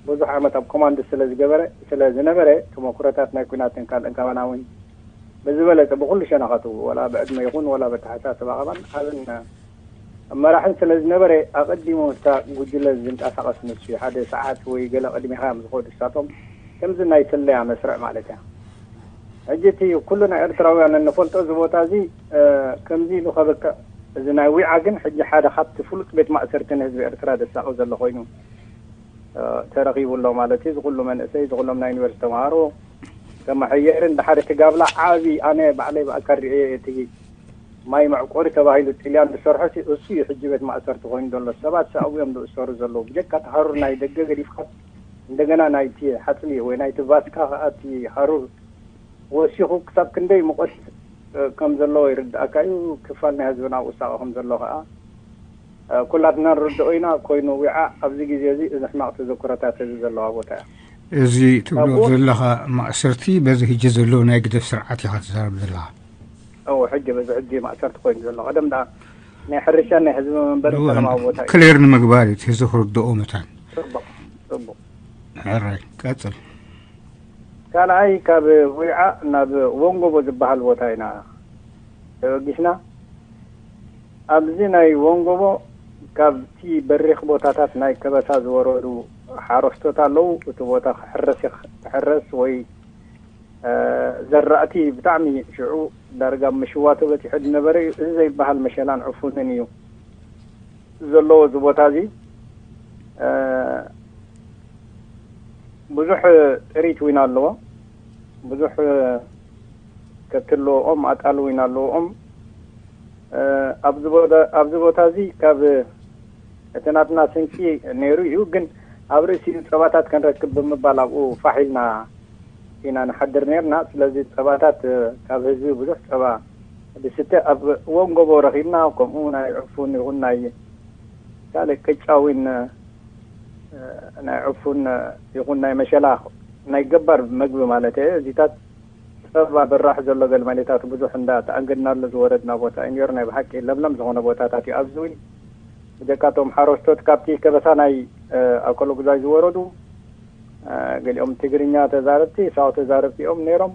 ብዙሕ ዓመት ኣብ ኮማንድ ስለ ዝገበረ ስለ ዝነበረ ተመኩሮታት ናይ ኩናትን ካልእን ከማና እውን ብዝበለፀ ብኩሉ ሸነኻቱ ወላ ብዕድመ ይኹን ወላ በተሓሳስባ ከማን ዓብን መራሕን ስለ ዝነበረ ኣቐዲሙ ምስታ ጉጅለ ዝንቀሳቐስ ንሱ ሓደ ሰዓት ወይ ገለ ቅድሚኻ እዮም ዝኸዱ እሳቶም ከምዚ ናይ ስለያ መስርዕ ማለት እያ። ሕጂ እቲ ኩሉ ናይ ኤርትራውያን እንፈልጦ እዚ ቦታ እዚ ከምዚ ኢሉ ከበቅዕ እዚ ናይ ዊዓ ግን ሕጂ ሓደ ካብቲ ፍሉጥ ቤት ማእሰርቲ ንህዝቢ ኤርትራ ደሳቒ ዘሎ ኮይኑ ተረኺቡ ኣሎ ማለት እዩ። እዚ ኩሉ መንእሰይ እዚ ኩሎም ናይ ዩኒቨርሲቲ ተምሃሮ ከመሐየርን ድሓር እቲ ጋብላ ዓቢ ኣነ ባዕለይ ብኣካል ርእየ እቲ ማይ መዕቆሪ ተባሂሉ ጥልያን ዝሰርሖ እሱ እዩ ሕጂ ቤት ማእሰርቲ ኮይኑ ዘሎ። ሰባት ሰብኣዊ እዮም ዝእሰሩ ዘለዉ ብጀካ እቲ ሃሩር ናይ ደገ ገዲፍካ እንደገና ናይቲ ሓፅቢ ወይ ናይቲ ቫስካ ከዓ እቲ ሃሩር ወሲኹ ክሳብ ክንደይ ሙቐት ከም ዘለዎ ይርድኣካ እዩ። ክፋል ናይ ህዝብና ኣብኡ ሳቐ ከም ዘሎ ከዓ ኩላትና ንርድኦ ኢና። ኮይኑ ዊዓ ኣብዚ ግዜ እዚ እዚ ሕማቕ ተዘክሮታት እዚ ዘለዋ ቦታ እያ። እዚ ትብሎ ዘለኻ ማእሰርቲ በዚ ህጂ ዘሎ ናይ ግደፍ ስርዓት ኢኻ ትዛረብ ዘለኻ። እዎ ሕጂ በዚ ሕጂ ማእሰርቲ ኮይኑ ዘሎ ቀደም ዳ ናይ ሕርሻን ናይ ህዝቢ መንበሪ ሰላማዊ ቦታ እዩ። ክሌር ንምግባር እዩ እቲ ህዝቢ ክርድኦ መታን። ጽቡቕ ጽቡቕ። ሕራይ ቀጽል። ካልኣይ ካብ ዊዓ ናብ ወንጎቦ ዝበሃል ቦታ ኢና ተበጊስና። ኣብዚ ናይ ወንጎቦ ካብቲ በሪኽ ቦታታት ናይ ከበሳ ዝወረዱ ሓረስቶት ኣለዉ። እቲ ቦታ ክሕረስ ክሕረስ ወይ ዘራእቲ ብጣዕሚ ሽዑ ዳርጋ ምሽዋቶ በፂሑ ዝነበረ እዩ። እዚ ዘይበሃል መሸላን ዕፉንን እዩ ዘለዎ እዚ ቦታ እዚ። ብዙሕ ጥሪት እውን ኣለዎ። ብዙሕ ከብቲ ኣለዎም፣ ኣጣል እውን ኣለዎም። ኣብዚ ቦታ እዚ ካብ እቲ ናትና ስንቂ ነይሩ እዩ፣ ግን ኣብ ርእሲኡ ፀባታት ከንረክብ ብምባል ኣብኡ ፋሕ ኢልና ኢና ንሓድር ነርና። ስለዚ ፀባታት ካብ ህዝቢ ብዙሕ ፀባ ዝስተ ኣብ ወንጎቦ ረኺብና። ከምኡ ናይ ዕፉን ይኹን ናይ ካልእ ቅጫ እውን ናይ ዕፉን ይኹን ናይ መሸላ ናይ ገባር መግቢ ማለት እየ እዚታት ሰብ ኣብ ብራሕ ዘሎ ገልመሌታት ብዙሕ እንዳተኣንገድናሉ ዝወረድና ቦታ እዩ ነይሩ። ናይ ብሓቂ ለምለም ዝኾነ ቦታታት እዩ። ኣብዚ እውን ብጀካቶም ሓረስቶት ካብቲ ከበሳ ናይ ኣኮሎ ጉዛይ ዝወረዱ፣ ገሊኦም ትግርኛ ተዛረብቲ፣ ሳዋ ተዛረብቲ እዮም ነይሮም።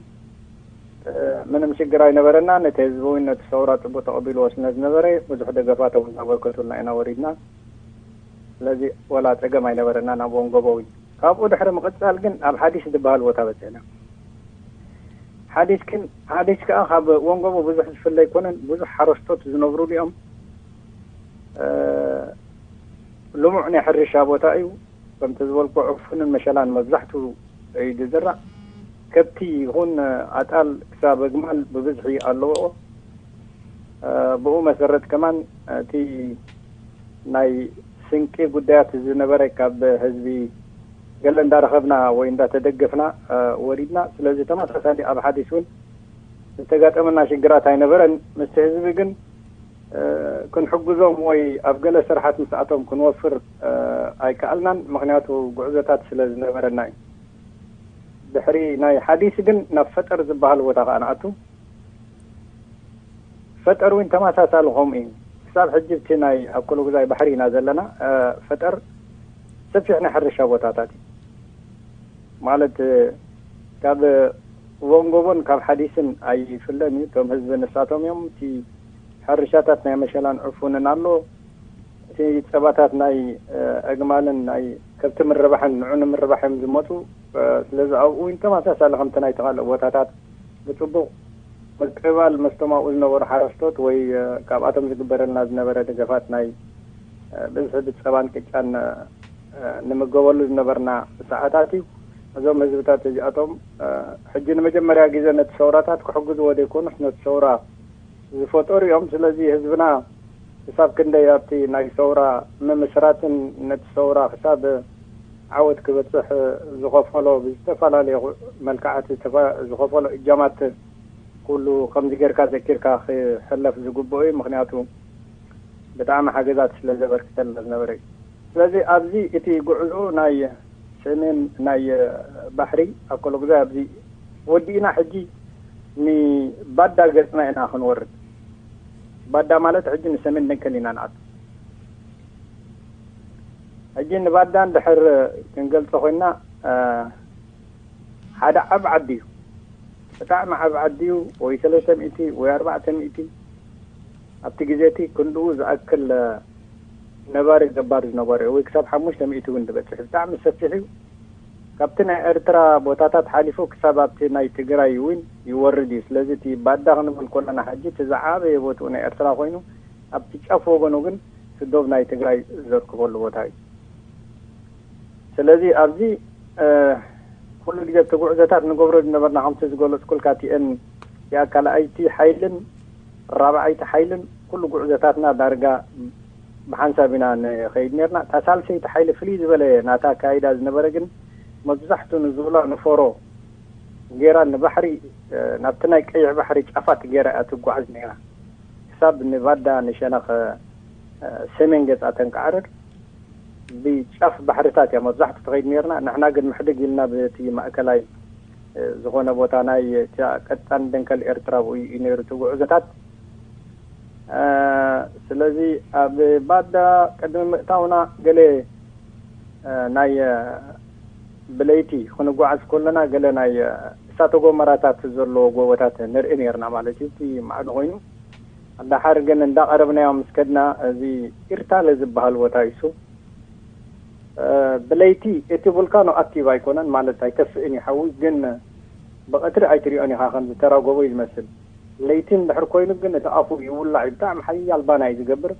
ምንም ሽግር ኣይነበረና። ነቲ ህዝቢ እውን ነቲ ሰውራ ጽቡቅ ተቐቢልዎ ስለ ዝነበረ ብዙሕ ደገፋቶም እናበርከቱልና ኢና ወሪድና። ስለዚ ወላ ጸገም ኣይነበረና ናብ ወንጎቦ እውን። ካብኡ ድሕሪ ምቕጻል ግን ኣብ ሓዲስ ዝበሃል ቦታ በጺሕና። ሓዲስ ግን ሓዲስ ከኣ ካብ ወንጎቦ ብዙሕ ዝፍለ ኣይኮነን። ብዙሕ ሓረስቶት ዝነብሩሉ እዮም። ልሙዕ ናይ ሕርሻ ቦታ እዩ። ከምቲ ዝበልኩ ዕፉንን መሸላን መብዛሕቱ እዩ ዝዝራእ። ከብቲ ይኹን ኣጣል ክሳብ ኣግማል ብብዝሒ ኣለዎ። ብኡ መሰረት ከማን እቲ ናይ ስንቂ ጉዳያት ዝነበረ ካብ ህዝቢ ገለ እንዳረኸብና ወይ እንዳተደገፍና ወሪድና። ስለዚ ተመሳሳሊ ኣብ ሓዲስ እውን ዝተጋጠመና ሽግራት ኣይነበረን። ምስቲ ህዝቢ ግን ክንሕግዞም ወይ ኣብ ገለ ስራሓት ምስኣቶም ክንወፍር ኣይከኣልናን። ምክንያቱ ጉዕዞታት ስለ ዝነበረና እዩ። ድሕሪ ናይ ሓዲስ ግን ናብ ፈጠር ዝበሃል ቦታ ከዓ ንኣቱ። ፈጠር እውን ተመሳሳሊ ከምኡ እዩ። ክሳብ ሕጂ እቲ ናይ ኣኮሎ ጉዛይ ባሕሪ ኢና ዘለና። ፈጠር ሰፊሕ ናይ ሕርሻ ቦታታት እዩ። ማለት ካብ ወንጎቦን ካብ ሓዲስን ኣይፍለን እዩ። እቶም ህዝቢ ንሳቶም እዮም። እቲ ሕርሻታት ናይ መሸላን ዕፉንን ኣሎ። እቲ ጸባታት ናይ ኣግማልን ናይ ከብቲ ምርባሕን ንዑ ንምርባሕ እዮም ዝመፁ። ስለዚ ኣብኡ እውን ተመሳሳሊ ከምቲ ናይቲ ካልእ ቦታታት ብፅቡቕ ምቅባል መስቶም ኣብኡ ዝነበሩ ሓረስቶት ወይ ካብኣቶም ዝግበረልና ዝነበረ ደገፋት ናይ ብዝሒ ብፀባን ቅጫን ንምገበሉ ዝነበርና ሰዓታት እዩ። እዞም ህዝብታት እዚኣቶም ሕጂ ንመጀመርያ ግዜ ነቲ ሰውራታት ክሕግዝዎ ዘይኮኑስ ነቲ ሰውራ ዝፈጠሩ እዮም። ስለዚ ህዝብና ክሳብ ክንደይ ኣብቲ ናይ ሰውራ ምምስራትን ነቲ ሰውራ ክሳብ ዓወት ክበፅሕ ዝኸፈሎ ብዝተፈላለየ መልክዓት ዝኸፈሎ እጃማት ኩሉ ከምዚ ጌርካ ዘኪርካ ክሕለፍ ዝግብኦ እዩ። ምክንያቱ ብጣዕሚ ሓገዛት ስለ ዘበርክተልና ዝነበረ እዩ። ስለዚ ኣብዚ እቲ ጉዕዞ ናይ ሰሜን ናይ ባሕሪ ኣኮሎጉዛይ ኣብዚ ወዲእና ሕጂ ንባዳ ገፅና ኢና ክንወርድ። ባዳ ማለት ሕጂ ንሰሜን ደንከል ኢና ንኣቱ። ሕጂ ንባዳ እንድሕር ክንገልፆ ኮይና ሓደ ዓብ ዓዲ እዩ። ብጣዕሚ ዓብ ዓዲ እዩ። ወይ ሰለስተ ሚእቲ ወይ ኣርባዕተ ሚእቲ ኣብቲ ግዜ እቲ ክንድኡ ዝኣክል ነባሪ ገባር ዝነበረ ወይ ክሳብ ሓሙሽተ ሚእቲ እውን ዝበፅሕ ብጣዕሚ ሰፊሕ እዩ። ካብቲ ናይ ኤርትራ ቦታታት ሓሊፉ ክሳብ ኣብቲ ናይ ትግራይ እውን ይወርድ እዩ። ስለዚ እቲ ባዳ ክንብል ከለና ሕጂ እቲ ዝዓበየ ቦትኡ ናይ ኤርትራ ኮይኑ ኣብቲ ጫፍ ወገኑ ግን እቲ ዶብ ናይ ትግራይ ዘርክበሉ ቦታ እዩ። ስለዚ ኣብዚ ኩሉ ግዜ እቲ ጉዕዞታት ንገብሮ ዝነበርና ከምቲ ዝገለፅኩልካ ቲኤን እቲኣ ካልኣይቲ ሓይልን ራብዓይቲ ሓይልን ኩሉ ጉዕዞታትና ዳርጋ ብሓንሳብ ኢና ንኸይድ ነርና። እታ ሳልሰይቲ ሓይሊ ፍልይ ዝበለ ናታ ኣካይዳ ዝነበረ ግን መብዛሕቱ ንዙላ ንፎሮ ገይራ ንባሕሪ ናብቲ ናይ ቀይሕ ባሕሪ ጫፋት ገይራ እያ ትጓዓዝ ነይራ። ክሳብ ንባዳ ንሸነኸ ሰሜን ገፃ ተንቃዕርር ብጫፍ ባሕርታት እያ መብዛሕቱ ትኸይድ ነርና። ንሕና ግን ምሕድግ ኢልና ብቲ ማእከላይ ዝኾነ ቦታ ናይ እታ ቀጣን ደንከል ኤርትራ ብኡ እዩ ነይሩ እቲ ጉዕዞታት። ስለዚ ኣብ ባዳ ቅድሚ ምእታውና ገለ ናይ ብለይቲ ክንጓዓዝ ከለና ገለ ናይ እሳተ ጎመራታት ዘለዎ ጎቦታት ንርኢ ነርና ማለት እዩ። እቲ ማዕዶ ኮይኑ ኣዳሓር ግን እንዳቐረብናዮ ምስ ከድና እዚ ኢርታለ ዝበሃል ቦታ እዩ። ብለይቲ እቲ ቡልካኖ ኣክቲቭ ኣይኮነን ማለት ኣይተፍእን እዩ ሓዊ ግን ብቐትሪ ኣይትሪኦን ኢኻ ከም ዝተራጎቦ እዩ ዝመስል። ለይቲ እንድሕር ኮይኑ ግን እቲ ኣፉ ይውላዕ እዩ። ብጣዕሚ ሓያል ባና እዩ ዝገብር።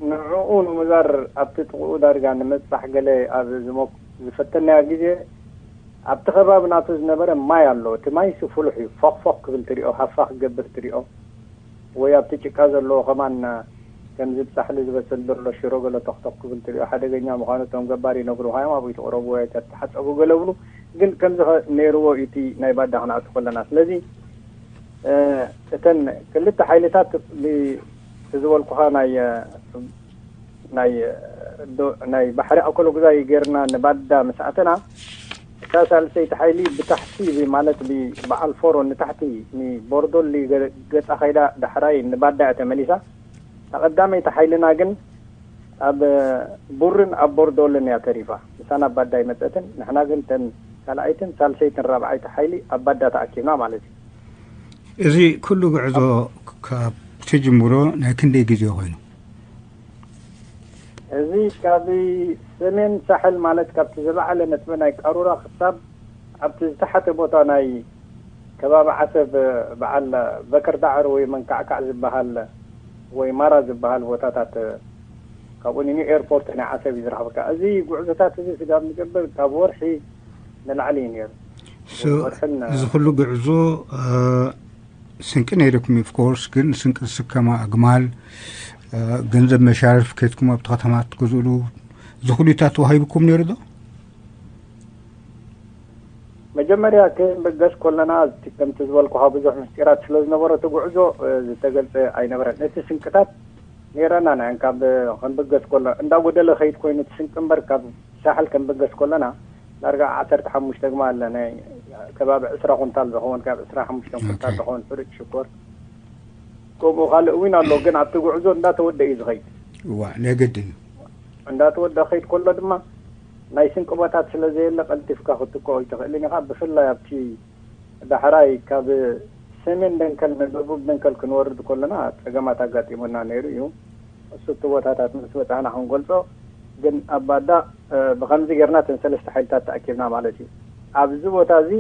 ንዕኡ ንምዛር ኣብቲ ጥቕኡ ዳርጋ ንምብጻሕ ገለ ኣብ ዝፈተናዮ ግዜ ኣብቲ ከባቢ ናቱ ዝነበረ ማይ ኣሎ። እቲ ማይሲ ፍሉሕ እዩ። ፎኽፎኽ ክብል ትሪኦ፣ ሃፋ ክገብር ትሪኦ። ወይ ኣብቲ ጭቃ ዘለዎ ከማን ከምዚ ብጻሕሊ ዝበሰል ዘሎ ሽሮ ገለ ቶኽቶኽ ክብል ትሪኦ። ሓደገኛ ምዃኑ እቶም ገባር ይነግሩኻ እዮም። ኣብኡ ይትቕረቡ ወይ ተተሓጸቡ ገለ ብሉ። ግን ከምዚ ነይርዎ እዩ እቲ ናይ ባዳ ክንኣቱ ከለና። ስለዚ እተን ክልተ ሓይልታት ዝበልኩኻ ናይ ናይ ባሕሪ ኣኮሎ ጉዛይ ጌርና ንባዳ ምስ ኣተና እታ ሳልሰይቲ ሓይሊ ብታሕቲ፣ ማለት ብበዓል ፎሮ ንታሕቲ ንቦርዶሊ ገ-፣ ገጻ ከይዳ፣ ዳሕራይ ንባዳ እያ ተመሊሳ። እታ ቀዳመይቲ ሓይልና ግን ኣብ ቡርን ኣብ ቦርዶልን እያ ተሪፋ። ንሳ ናብ ባዳ ኣይመጸትን። ንሕና ግን ተን ካልኣይትን ሳልሰይትን ራብዓይቲ ሓይሊ ኣብ ባዳ ተኣኪብና ማለት እዩ። እዚ ኩሉ ጉዕዞ ካብ ትጅምሮ ናይ ክንደይ ግዜ ኮይኑ? እዚ ካብ ሰሜን ሳሕል፣ ማለት ካብቲ ዝለዓለ ነጥቢ ናይ ቃሩራ ክሳብ ኣብቲ ዝተሓተ ቦታ ናይ ከባቢ ዓሰብ፣ በዓል በከር ዳዕር ወይ መንካዕካዕ ዝበሃል ወይ ማራ ዝበሃል ቦታታት፣ ካብኡ ንኒው ኤርፖርት ናይ ዓሰብ እዩ ዝረኽበካ። እዚ ጉዕዞታት እዚ ስጋብ ንገብር ካብ ወርሒ ንላዕሊ እዩ ነይሩ። So፣ ወርሕን እዚ ኩሉ ጉዕዞ፣ እ፣ ስንቂ ነይርኩም፣ of course፣ ግን ስንቂ ዝስከማ ኣግማል፣ እ፣ ገንዘብ መሻርፍ ከይትኩም ኣብቲ ከተማ ትገዝእሉ፣ እዚ ኩሉታት ተዋሂብኩም ነይሩ ዶ? መጀመርያ ክንበገስ ከለና፣ እቲ ከምቲ ዝበልኩኻ ብዙሕ ምስጢራት ስለ ዝነበሮ፣ እቲ ጉዕዞ፣ እ፣ ዝተገልጸ ኣይነበረን። እቲ ስንቅታት ነይረና፣ ንሕን ካብ ክንበገስ ከሎ እንዳጎደለ ከይድ ኮይኑ፣ እቲ ስንቂ እምበር ካብ ሳሕል ክንበገስ ከለና ዳርጋ ዓሰርተ ሓሙሽተ ግማ ኣለ፣ ናይ ከባቢ ዕስራ ኩንታል ዝኸውን፣ ካብ ዕስራ ሓሙሽተ ኩንታል ኦኬ። ዝኸውን ሕሩጭ ሽኮር፣ ከምኡ ካልእ እውን ኣሎ። ግን ኣብቲ ጉዕዞ እንዳተወደ እዩ ዝኸይድ። እዋ፣ ናይ ግድን እዩ። እንዳተወደ ከይድ ከሎ ድማ ናይ ስንቅቦታት ስለ ዘየለ ቀልጢፍካ ክትክኦ ኣይትኽእልን ኢኻ። ብፍላይ ኣብቲ ዳሕራይ ካብ ሰሜን ደንከል ንደቡብ ደንከል ክንወርድ ከለና ጸገማት ኣጋጢሙና ነይሩ እዩ። እሱ እቲ ቦታታት ምስ በጻሕና ክንገልጾ፣ ግን ኣብ ባዳ፣ እ፣ ብኸምዚ ጌርና እተን ሰለስተ ሓይልታት ተኣኪብና ማለት እዩ። ኣብዚ ቦታ እዚ፣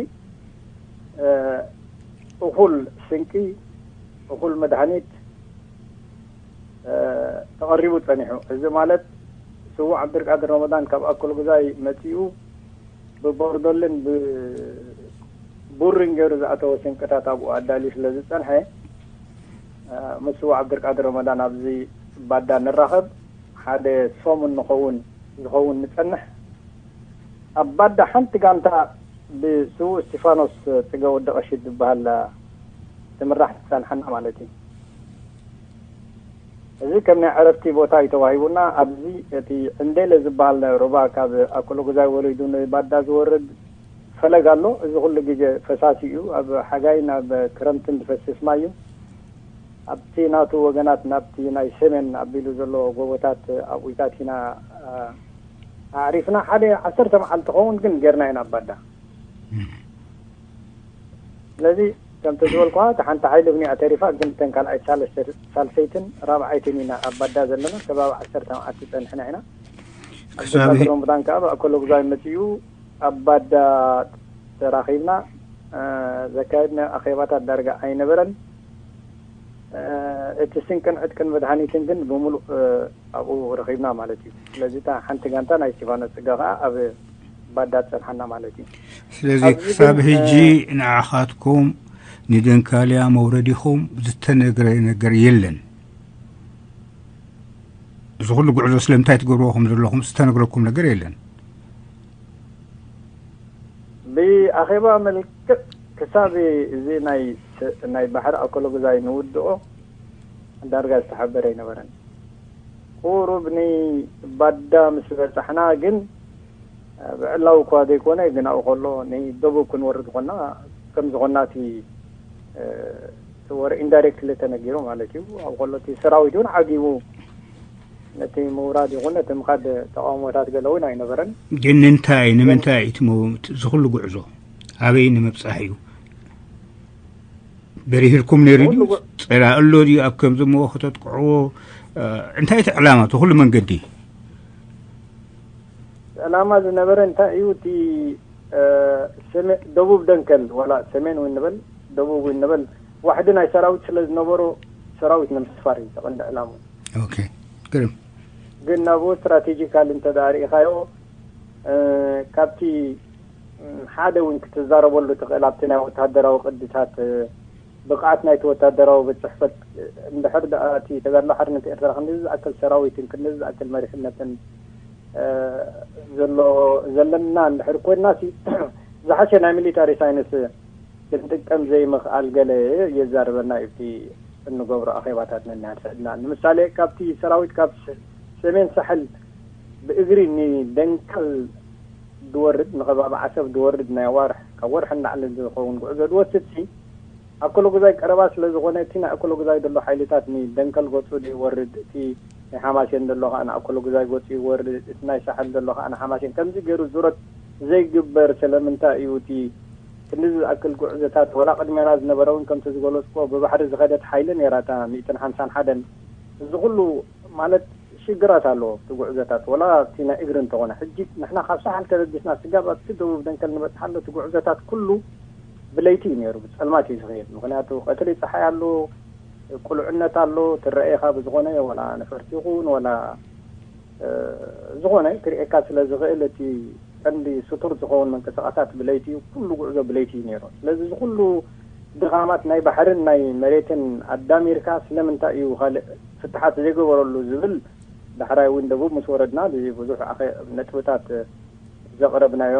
እ፣ እኹል ስንቂ፣ እኹል መድሃኒት፣ እ፣ ተቐሪቡ ጸኒሑ። እዚ ማለት ስዉእ ዓብደልቃድር ረመዳን ካብ ኣኮለጉዛይ መጺኡ ብቦርዶልን ብቡርን ገይሩ ዝኣተወ ስንቅታት ኣብኡ ኣዳልዩ ስለ ዝጸንሐ፣ እ፣ ምስ ስዉእ ዓብደልቃድር ረመዳን ኣብዚ ባዳ ንራኸብ፣ ሓደ ሰሙን ንኸውን፣ ዝኸውን ንጸንሕ። ኣብ ባዳ ሓንቲ ጋንታ ብስዉእ እስቲፋኖስ ጽገ ወዲ ቀሺ ዝበሃል ትምራሕ ትጸንሓና ማለት እዩ። እዚ ከም ናይ ዕረፍቲ ቦታ እዩ ተዋሂቡና። ኣብዚ እቲ ዕንዴለ ዝበሃል ሩባ ካብ ኣኮለጉዛይ ወሪዱ ንባዳ ዝወርድ ፈለግ ኣሎ። እዚ ኩሉ ግዜ ፈሳሲ እዩ። ኣብ ሓጋይን ኣብ ክረምትን ዝፈስስ ማይ እዩ። ኣብቲ ናቱ ወገናት፣ ናብቲ ናይ ሰሜን ኣቢሉ ዘሎ ጎቦታት ኣብኡታት ኢና፣ አ፣ ኣዕሪፍና። ሓደ ዓሰርተ መዓልቲ ኸውን ግን ጌርና ኢና ኣብ ባዳ። ስለዚ ከምቲ ዝበልኩዋ፣ እታ ሓንቲ ሓይሊ ብኒኣ ተሪፋ፣ ግን እተን ካልኣይ፣ ሳለስተ-፣ ሳልሰይትን ራብዓይትን ኢና ኣብ ባዳ ዘለና። ከባቢ ዓሰርተ መዓልቲ ጸንሕና ኢና። ክሳብ ዓብደልቃድር ረመዳን ከኣ ብኣኮለጉዛይ መጺኡ ኣብ ባዳ ተራኺብና፣ እ፣ ዘካየድናዮ ኣኼባታት ዳርጋ ኣይነበረን። እ፣ እቲ ስንቅን ዕጥቅን መድሃኒትን ግን ብምሉእ፣ እ፣ ኣብኡ ረኺብና ማለት እዩ። ስለዚ እታ ሓንቲ ጋንታ ናይ እስቲፋኖስ ጽገ ከኣ ኣብ ባዳ ትጸንሓና ማለት እዩ። ስለዚ ኣብዚ ክሳብ ግን፣ ሕጂ እ፣ ንዓኻትኩም ንደንካልያ መውረዲኹም ዝተነግረ ነገር የለን። እዚ ኩሉ ጉዕዞ ስለምንታይ ትገብርዎ ከም ዘለኹም ዝተነግረኩም ነገር የለን። ብኣኼባ መልክዕ ክሳብ እዚ ናይ ስ-፣ ናይ ባሕሪ ኣኮለጉዛይ ንውድኦ ዳርጋ ዝተሓበረ ኣይነበረን። ቁሩብ ንባዳ ምስ በጻሕና ግን፣ ብዕላዊ እኳ ዘይኮነ፣ ግን ኣብኡ ከሎ ንደቡብ ክንወርድ ኮና፣ ከም ዝኾና እቲ፣ እ፣ እቲ ወረ ኢንዳይሬክትሊ ተነጊሩ ማለት እዩ። ኣብኡ ከሎ እቲ ሰራዊት እውን ዓጊቡ ነቲ ምውራድ ይኹን ነቲ ምኻድ ተቃውሞታት ገለ እውን ኣይነበረን። ግን እንታይ፣ ንምንታይ እቲ መው-፣ እዚ ኩሉ ጉዕዞ ኣበይ ንምብጻሕ እዩ? በሪህልኩም ነይሩ ድዩ? ኩሉ ጉ- ጸላኢ ኣሎ ድዩ? ኣብ ከምዚ እሞ ከተጥቅዕዎ፣ እ፣ እንታይ እቲ ዕላማ እቲ ኩሉ መንገዲ? ዕላማ ዝነበረ እንታይ እዩ? እቲ፣ እ፣ ሰሜ-፣ ደቡብ ደንከል፣ ዋላ ሰሜን እውን ንበል፣ ደቡብ እውን ንበል፣ ዋሕዲ ናይ ሰራዊት ስለ ዝነበሮ፣ ሰራዊት ንምስፋር እዩ እቲ ቀንዲ ዕላማ። ኦኬ፣ ግርም። ግን ናብኡ ስትራቴጂካል እንተ ደኣ ርኢኻዮ፣ እ፣ ካብቲ፣ እ፣ ሓደ እውን ክትዛረበሉ ትኽእል፣ ኣብቲ ናይ ወታደራዊ ቅድታት፣ እ፣ ብቕዓት ናይቲ ወታደራዊ ቤት ጽሕፈት፣ እ፣ እንድሕር ደኣ እቲ ተጋድሎ ሓርነት ኤርትራ ክንዲ ዝኣክል ሰራዊትን ክንዲ ዝኣክል መሪሕነትን፣ እ፣ ዘሎ፣ ዘለና እንድሕር ኮይንና፣ ሲ-፣ ዝሓሸ ናይ ሚሊታሪ ሳይንስ ክንጥቀም ዘይምኽኣል ገለ የዛርበና እዩ፣ እቲ እንገብሮ ኣኼባታት ነናድሕድና። ንምሳሌ፣ ካብቲ ሰራዊት ካብ ስ-፣ ሰሜን ሳሕል ብእግሪ ንደንከል ዝወርድ፣ ንኸባቢ ዓሰብ ዝወርድ ናይ ዋርሕ፣ ካብ ወርሒ ንላዕሊ ዝኸውን ጉዕዞ ዝወስድ ሲ፣ ኣኮሎጉዛይ ቀረባ ስለ ዝኾነ፣ እቲ ናይ ኣኮሎጉዛይ ዘሎ ሓይልታት ንደንከል ገጹ ይወርድ፣ እቲ ናይ ሓማሴን ዘሎ ኸኣ ንኣኮሎጉዛይ ገጹ ይወርድ፣ እቲ ናይ ሳሕል ዘሎ ኸኣ ንሓማሴን። ከምዚ ገይሩ ዙረት ዘይግበር ስለምንታይ እዩ? እቲ ክንዲ ዝኣክል ጉዕዞታት፣ ወላ ቅድሜና ዝነበረ እውን ከምቲ ዝገለጽኩዎ ብባሕሪ ዝኸደት ሓይሊ ነይራ እታ ሚእትን ሓምሳን ሓደን። እዚ ኩሉ ማለት ሽግራት ኣለዎ ኣብቲ ጉዕዞታት፣ ወላ እቲ ናይ እግሪ እንተኾነ። ሕጂ ንሕና ካብ ሳሕል ተበጊስና ስጋብ ኣብቲ ደቡብ ደንከል ንበጽሓሉ እቲ ጉዕዞታት ኩሉ ብለይቲ እዩ ነይሩ፣ ብጸልማት እዩ ዝኸየድ። ምኽንያቱ ቀትሪ ጸሓይ ኣሎ፣ ቁልዕነት ኣሎ፣ ትረኤኻ ብዝኾነ ወላ ነፈርቲ ይኹን ወላ፣ እ፣ ዝኾነ ክርእየካ ስለ ዝኽእል እቲ ቀንዲ ስቱር ዝኸውን ምንቅስቓሳት ብለይቲ እዩ፣ ኩሉ ጉዕዞ ብለይቲ እዩ ነይሩ። ስለዚ እዚ ኩሉ ድኻማት ናይ ባሕርን ናይ መሬትን ኣዳሚርካ ስለምንታይ እዩ ካልእ ፍትሓት ዘይገበረሉ ዝብል ዳሕራይ እውን ደቡብ ምስ ወረድና እዚ ብዙሕ ኣኸ-፣ ነጥብታት ዘቕረብናዮ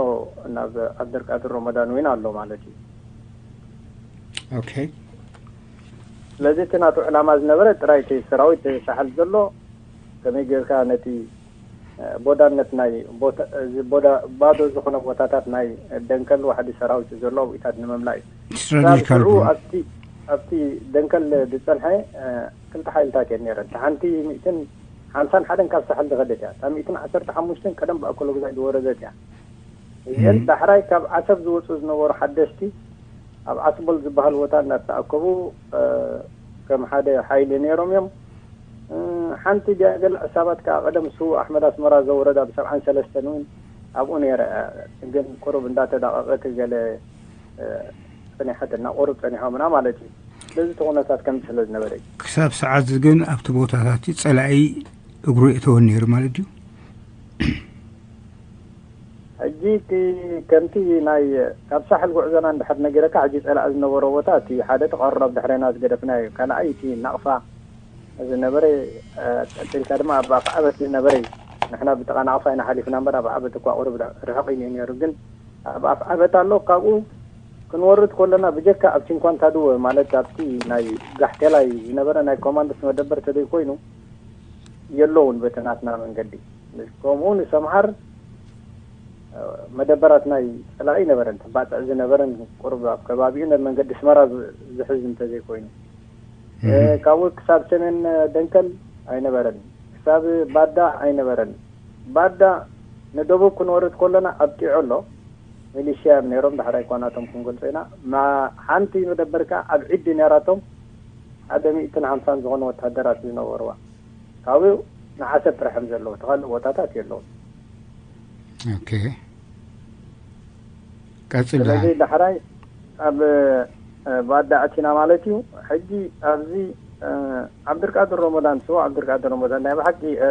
ናብ ዓብደልቃድር ረመዳን እውን ኣሎ ማለት እዩ። ኦኬ። ስለዚ እቲ ናቱ ዕላማ ዝነበረ ጥራይ እቲ ሰራዊት ሳሕል ዘሎ ከመይ ጌርካ ነቲ፣ እ፣ ቦዳነት ናይ ቦታ፣ እዚ ቦዳ፣ ባዶ ዝኾነ ቦታታት ናይ ደንከል ዋሕዲ ሰራዊት ዘሎ ኣብኢታት ንምምላእ እዩ። ስትራቴጂካል ሽዑ ፕላን። ኣብቲ፣ ኣብቲ ደንከል ዝጸንሐ፣ እ፣ ክልተ ሓይልታት እየን ነይረን። እታ ሓንቲ ሚእትን ሓምሳን ሓደን ካብ ሳሕል ዝኸደት እያ። እታ ሚእትን ዓሰርተ ሓሙሽተን ቀደም ብኣኮሎጉዛይ ዝወረደት እያ። እዚአን ዳሕራይ ካብ ዓሰብ ዝወፁ ዝነበሩ ሓደሽቲ ኣብ ዓስቦል ዝበሃል ቦታ እንዳተኣከቡ፣ እ፣ ከም ሓደ ሓይሊ ነይሮም እዮም። እ፣ ሓንቲ ድያ ገለ ዕሳባት ከዓ ቀደም ስዉእ ኣሕመድ ኣስመራ ዘውረዳ ብሰብዓን ሰለስተን እውን ኣብኡ ነይረ። ግን ቁሩብ እንዳተዳቐቐት ገለ፣ እ፣ ጸኒሐትና፣ ቁሩብ ጸኒሖምና ማለት እዩ። ስለዚ እቲ ኩነታት ከምዚ ስለ ዝነበረ እዩ። ክሳብ ሰዓት ግን ኣብቲ ቦታታት ጸላኢ እግሩ የእተወን ነይሩ ማለት እዩ። ሕጂ እቲ ከምቲ ናይ ካብ ሳሕል ጉዕዞና እንድሕር ነጊረካ፣ ሕጂ ጸላኢ ዝነበሮ ቦታ እቲ ሓደ ተቐርሮ ኣብ ድሕሬና ዝገደፍናዮ እዩ። ካልኣይ እቲ ናቕፋ ዝነበረ፣ እ፣ ቀጺልካ ድማ ኣብ ኣፍዓበት ዝነበረ እዩ። ንሕና ብጥቓ ናቕፋ ኢና ሓሊፍና እምበር ኣብ ኣፍዓበት እኳ ቁሩብ ርሕቕ ኢሉ እዩ ነይሩ። ግን ኣብ ኣፍዓበት ኣሎ። ካብኡ ክንወርድ ከለና ብጀካ ኣብ ቺንኳንታድወ ማለት ኣብቲ ናይ ጋሕቴላይ ዝነበረ ናይ ኮማንዶስ መደበር ተዘይኮይኑ የለውን በቲ ናትና መንገዲ። ከምኡ ንሰምሃር፣ እ፣ መደበራት ናይ ጸላኢ ነበረን፣ ተባጽዕ ዝነበረን ቁሩብ ኣብ ከባቢኡ ነብ መንገዲ ኣስመራ ዝ-፣ ዝሕዝ እንተዘይኮይኑ። እ፣ እህ። ካብኡ ክሳብ ሰሜን ደንከል ኣይነበረን፣ ክሳብ ባዳ ኣይነበረን። ባዳ ንደቡብ ክንወርድ ከለና ኣብ ጢዖ ኣሎ፣ ሚሊሽያ እዮም ነይሮም፣ ዳሕራይ እኳ ናቶም ክንገልጾ ኢና። ማ-፣ ሓንቲ መደበር ከኣ ኣብ ዒዲ ነይራቶም፣ ሓደ ሚእትን ሓምሳን ዝኾኑ ወታደራት ዝነበርዋ። ካብኡ ንዓሰብ ጥራሕ እዮም ዘለዉ፣ እቲ ካልእ ቦታታት የለውን። ኦኬ። ቀጽል ስለዚ ደሓን። ዳሕራይ ኣብ፣ እ፣ ባዳ ኣቲና ማለት እዩ። ሕጂ ኣብዚ፣ እ፣ ዓብድልቃድር ረመዳን፣ ስዉእ ዓብድልቃድር ረመዳን ናይ ብሓቂ፣ እ፣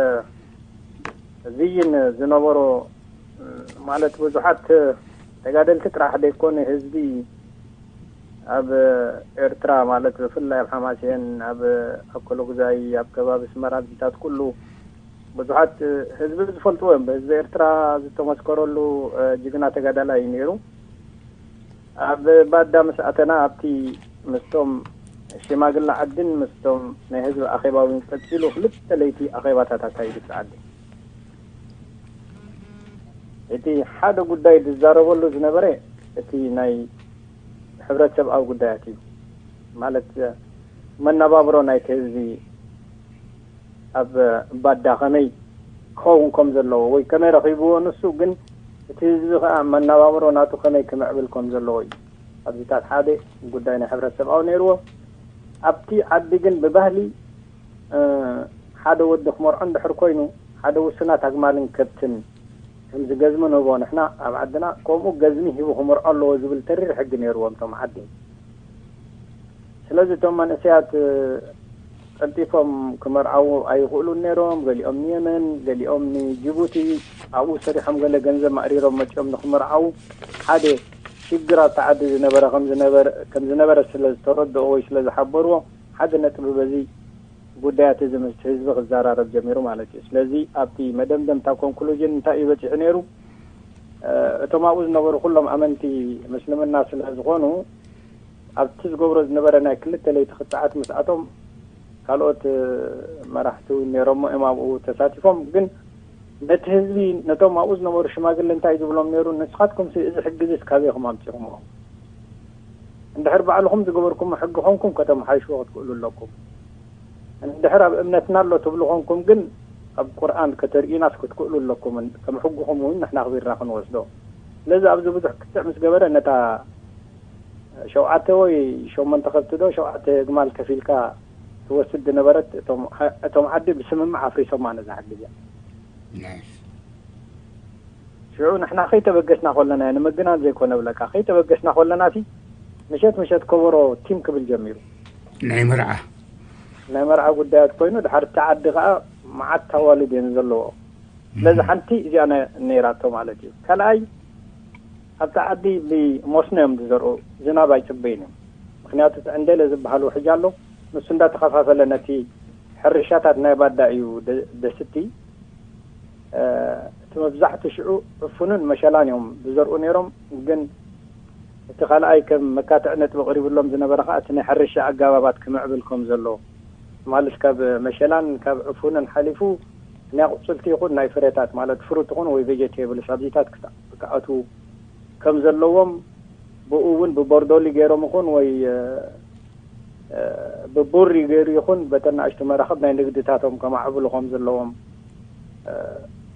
ቪዥን ዝነበሮ፣ እ፣ ማለት ብዙሓት ተጋደልቲ ጥራሕ ደይኮነ ህዝቢ ኣብ ኤርትራ ማለት ብፍላይ ኣብ ሓማሴን፣ ኣብ ኣኮሎጉዛይ፣ ኣብ ከባቢ ኣስመራ፣ ኣብዚታት ኩሉ ብዙሓት ህዝቢ ዝፈልጥዎ እዮም። ብህዝቢ ኤርትራ ዝተመስከረሉ፣ እ፣ ጅግና ተጋዳላይ እዩ ነይሩ። ኣብ ባዳ ምስ ኣተና ኣብቲ ምስቶም ሽማግለ ዓድን ምስቶም ናይ ህዝቢ ኣኼባ እውን ቀጺሉ ክልተ ለይቲ ኣኼባታት ኣካይዱ እቲ ዓዲ። እቲ ሓደ ጉዳይ ዝዛረበሉ ዝነበረ እቲ ናይ ሕብረተሰብኣዊ ጉዳያት እዩ። ማለት መነባብሮ ናይቲ ህዝቢ ኣብ ባዳ ከመይ ክኸውን ከም ዘለዎ ወይ ከመይ ረኺብዎ ንሱ፣ ግን እቲ ህዝቢ ከኣ መነባብሮ ናቱ ከመይ ክምዕብል ከም ዘለዎ እዩ። ኣብዚታት ሓደ ጉዳይ ናይ ሕብረተሰብኣዊ ነይርዎ። ኣብቲ ዓዲ ግን ብባህሊ፣ እ፣ ሓደ ወዲ ክመርዖ እንድሕር ኮይኑ ሓደ ውሱናት ኣግማልን ከብትን ከም ዝገዝሚ ንህቦ ንሕና ኣብ ዓድና፣ ከምኡ ገዝሚ ሂቡ ክመርዖ ኣለዎ ዝብል ተሪር ሕጊ ነይርዎም እቶም ዓዲ። ስለዚ እቶም መንእሰያት፣ እ፣ ቀልጢፎም ክመርዓዉ ኣይኽእሉን ነይሮም። ገሊኦም ንየመን፣ ገሊኦም ንጅቡቲ፣ ኣብኡ ሰሪሖም ገለ ገንዘብ ማእሪሮም መጺኦም ንክመርዓዉ ሓደ ሽግር ኣብቲ ዓዲ ዝነበረ ከም ዝነበረ፣ ከም ዝነበረ ስለ ዝተረድኦ ወይ ስለ ዝሓበርዎ ሓደ ነጥቢ በዚ ጉዳያት እዚ ምስቲ ህዝቢ ክዘራረብ ጀሚሩ ማለት እዩ። ስለዚ ኣብቲ መደምደምታ ኮንክሉዥን እንታይ እዩ በጺሑ ነይሩ? እ፣ እቶም ኣብኡ ዝነበሩ ኩሎም ኣመንቲ ምስልምና ስለ ዝኾኑ ኣብቲ ዝገብሮ ዝነበረ ናይ ክልተ ለይቲ ክትዓት ምስኣቶም ካልኦት፣ እ፣ መራሕቲ እውን ነይሮሞ እዮም ኣብኡ ተሳቲፎም። ግን ነቲ ህዝቢ፣ ነቶም ኣብኡ ዝነበሩ ሽማግለ እንታይ ዝብሎም ነይሩ? ንስኻትኩም እዚ ሕጊ እዚ ካበይኹም ኣምፂኹምዎ? እንድሕር ባዕልኹም ዝገበርኩም ሕጊ ኾንኩም ከተመሓይሽዎ ክትክእሉ ኣለኩም። እንድሕር ኣብ እምነትና ኣሎ ትብሉ ኾንኩም ግን ኣብ ቁርኣን ከተርእዩናስ ክትክእሉ ኣለኩምን ከም ሕጉኹም እውን ንሕና ኣኽቢርና ክንወስዶ። ስለዚ ኣብዚ ብዙሕ ክትዕ ምስ ገበረ ነታ ሸውዓተ ወይ ሸሞንተ ከብቲ ዶ ሸውዓተ ግማል ከፊልካ ትወስድ ዝነበረት እቶም ዓዲ ብስምምዕ ኣፍሪሶማ ነዛ ሕጊ እዚኣ። ሽዑ ንሕና ከይተበገስና ከለና እያ ንምግናን ዘይኮነ ብለካ ከይተበገስና ከለና ሲ ምሸት ምሸት ከበሮ ቲም ክብል ጀሚሩ። ናይ መርዓ ናይ መርዓ ጉዳያት ኮይኑ ድሓር እቲ ዓዲ ከዓ መዓት ኣዋልድ እየን ዘለዎ። ስለዚ ሓንቲ እዚኣ ነይራቶ ማለት እዩ። ካልኣይ ኣብቲ ዓዲ ብመስኖ እዮም ዝዘርኡ፣ ዝናብ ኣይፅበይን እዮም። ምክንያቱ እቲ ዕንደለ ዝበሃል ውሕጅ ኣሎ፣ ንሱ እንዳተኸፋፈለ ነቲ ሕርሻታት ናይ ባዳ እዩ ደስቲ እቲ መብዛሕትኡ ሽዑ ዕፉንን መሸላን እዮም ዝዘርኡ ነይሮም። ግን እቲ ካልኣይ ከም መካትዒ ነጥቢ ቀሪብሎም ዝነበረ ከዓ እቲ ናይ ሕርሻ ኣጋባባት ክምዕብል ከም ዘሎ ማለት ካብ መሸላን ካብ ዕፉንን ሓሊፉ ናይ ኣቁፅልቲ ይኹን ናይ ፍሬታት ማለት ፍሩት ይኹን ወይ ቬጀቴብልስ ኣብዚታት ክኣትዉ ከም ዘለዎም ብኡ እውን ብቦርዶሊ ገይሮም ይኹን ወይ ብቡሪ ገይሩ ይኹን በተን ንኣሽቱ መራኽብ ናይ ንግድታቶም ከማዕብሉ ከም ዘለዎም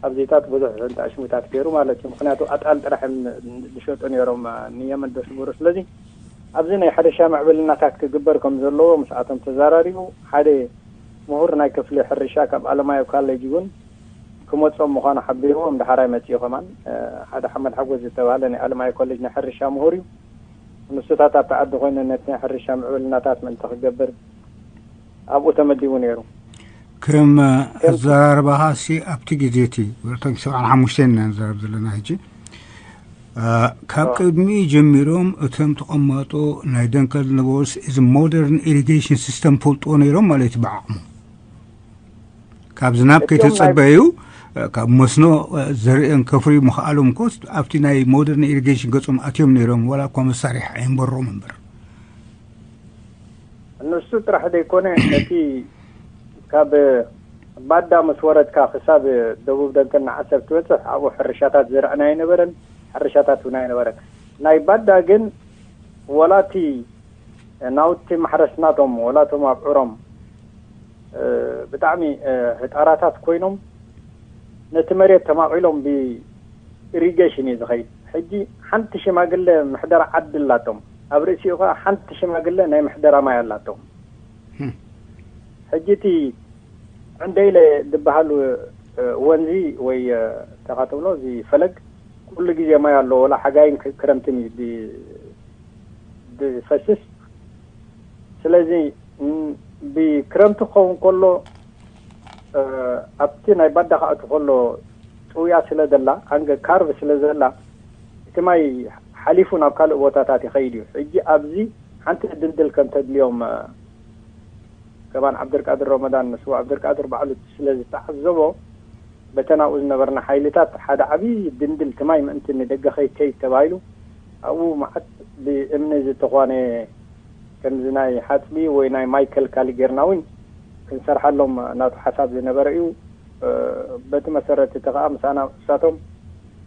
ኣብዚታት ብዙሕ እንተኣሽሙታት ገይሩ ማለት እዩ። ምክንያቱ ኣጣል ጥራሕ ዝሸጡ ነይሮም ንየመን ዶ ሽጉሩ። ስለዚ ኣብዚ ናይ ሕርሻ ምዕብልናታት ክግበር ከም ዘለዎ ምስኣቶም ተዛራሪቡ ሓደ ምሁር ናይ ክፍሊ ሕርሻ ካብ ኣለማዮ ካሌጅ እውን ክመፅኦም ምዃኑ ሓቢርዎም ዳሕራይ መፂኡ ከማን ሓደ ሓመድ ሓጎስ ዝተባሃለ ናይ ኣለማዮ ኮሌጅ ናይ ሕርሻ ምሁር እዩ። ንሱታት ኣብቲ ዓዲ ኮይነ ነቲ ናይ ሕርሻ ምዕብልናታት ምእንቲ ክገብር ኣብኡ ተመዲቡ ነይሩ። ከም ኣዘራርባኻ ሲ ኣብቲ ግዜ እቲ ወርተን ሰብዓን ሓሙሽተን ኢና ንዛረብ ዘለና ሕጂ ካብ ቅድሚ ጀሚሮም እቶም ተቐማጦ ናይ ደንከል ነበሩስ እዚ ሞደርን ኢሪጌሽን ሲስተም ፈልጥዎ ነይሮም ማለት እዩ ብዓቕሙ ካብ ዝናብ ከይተጸበዩ ካብ መስኖ ዘርእን ከፍሪ ምኽኣሎም ኮስ ኣብቲ ናይ ሞደርን ኢሪጌሽን ገጾም ኣትዮም ነይሮም ወላ እኳ መሳሪሕ ኣይንበሮም እምበር እነሱ ጥራሕ ዘይኮነ ነቲ ካብ ባዳ ምስ ወረድካ ክሳብ ደቡብ ደንከል ንዓሰብ ትበፅሕ ኣብኡ ሕርሻታት ዝረኣና ኣይነበረን። ሕርሻታት እውን ኣይነበረን። ናይ ባዳ ግን ወላቲ ናውቲ ማሕረስ ናቶም ወላቶም ኣብዑሮም ብጣዕሚ ህጣራታት ኮይኖም ነቲ መሬት ተማቒሎም ብኢሪጌሽን እዩ ዝኸይድ። ሕጂ ሓንቲ ሽማግለ ምሕደራ ዓዲ ኣላቶም፣ ኣብ ርእሲኡ ከዓ ሓንቲ ሽማግለ ናይ ምሕደራ ማይ ኣላቶም። ሕጂ እቲ ዕንደይለ ዝበሃል ወንዚ ወይ ተኻትብሎ እዚ ፈለግ ኩሉ ግዜ ማይ ኣለዎ፣ ወላ ሓጋይን ክረምትን እዩ ዝፈስስ። ስለዚ ብክረምቲ ክኸውን ከሎ ኣብቲ ናይ ባዳ ክኣቱ ከሎ ጥውያ ስለ ዘላ ኣንገ ካርቭ ስለ ዘላ እቲ ማይ ሓሊፉ ናብ ካልእ ቦታታት ይኸይድ እዩ። ሕጂ ኣብዚ ሓንቲ ድልድል ከም ተድልዮም ከማን ዓብደልቃድር ረመዳን ንሱ ዓብደልቃድር ባዕሉ ስለ ዝተዓዘቦ በተን ኣብኡ ዝነበርና ሓይልታት ሓደ ዓብዪ ድንድል እቲ ማይ ምእንቲ ንደገ ከይከይድ ተባሂሉ ኣብኡ መዓት ብእምኒ ዝተኳነ ከምዚ ናይ ሓፅቢ ወይ ናይ ማይ ከልካሊ ጌርና እውን ክንሰርሓሎም ናቱ ሓሳብ ዝነበረ እዩ። በቲ መሰረት እቲ ከዓ ምሳና እሳቶም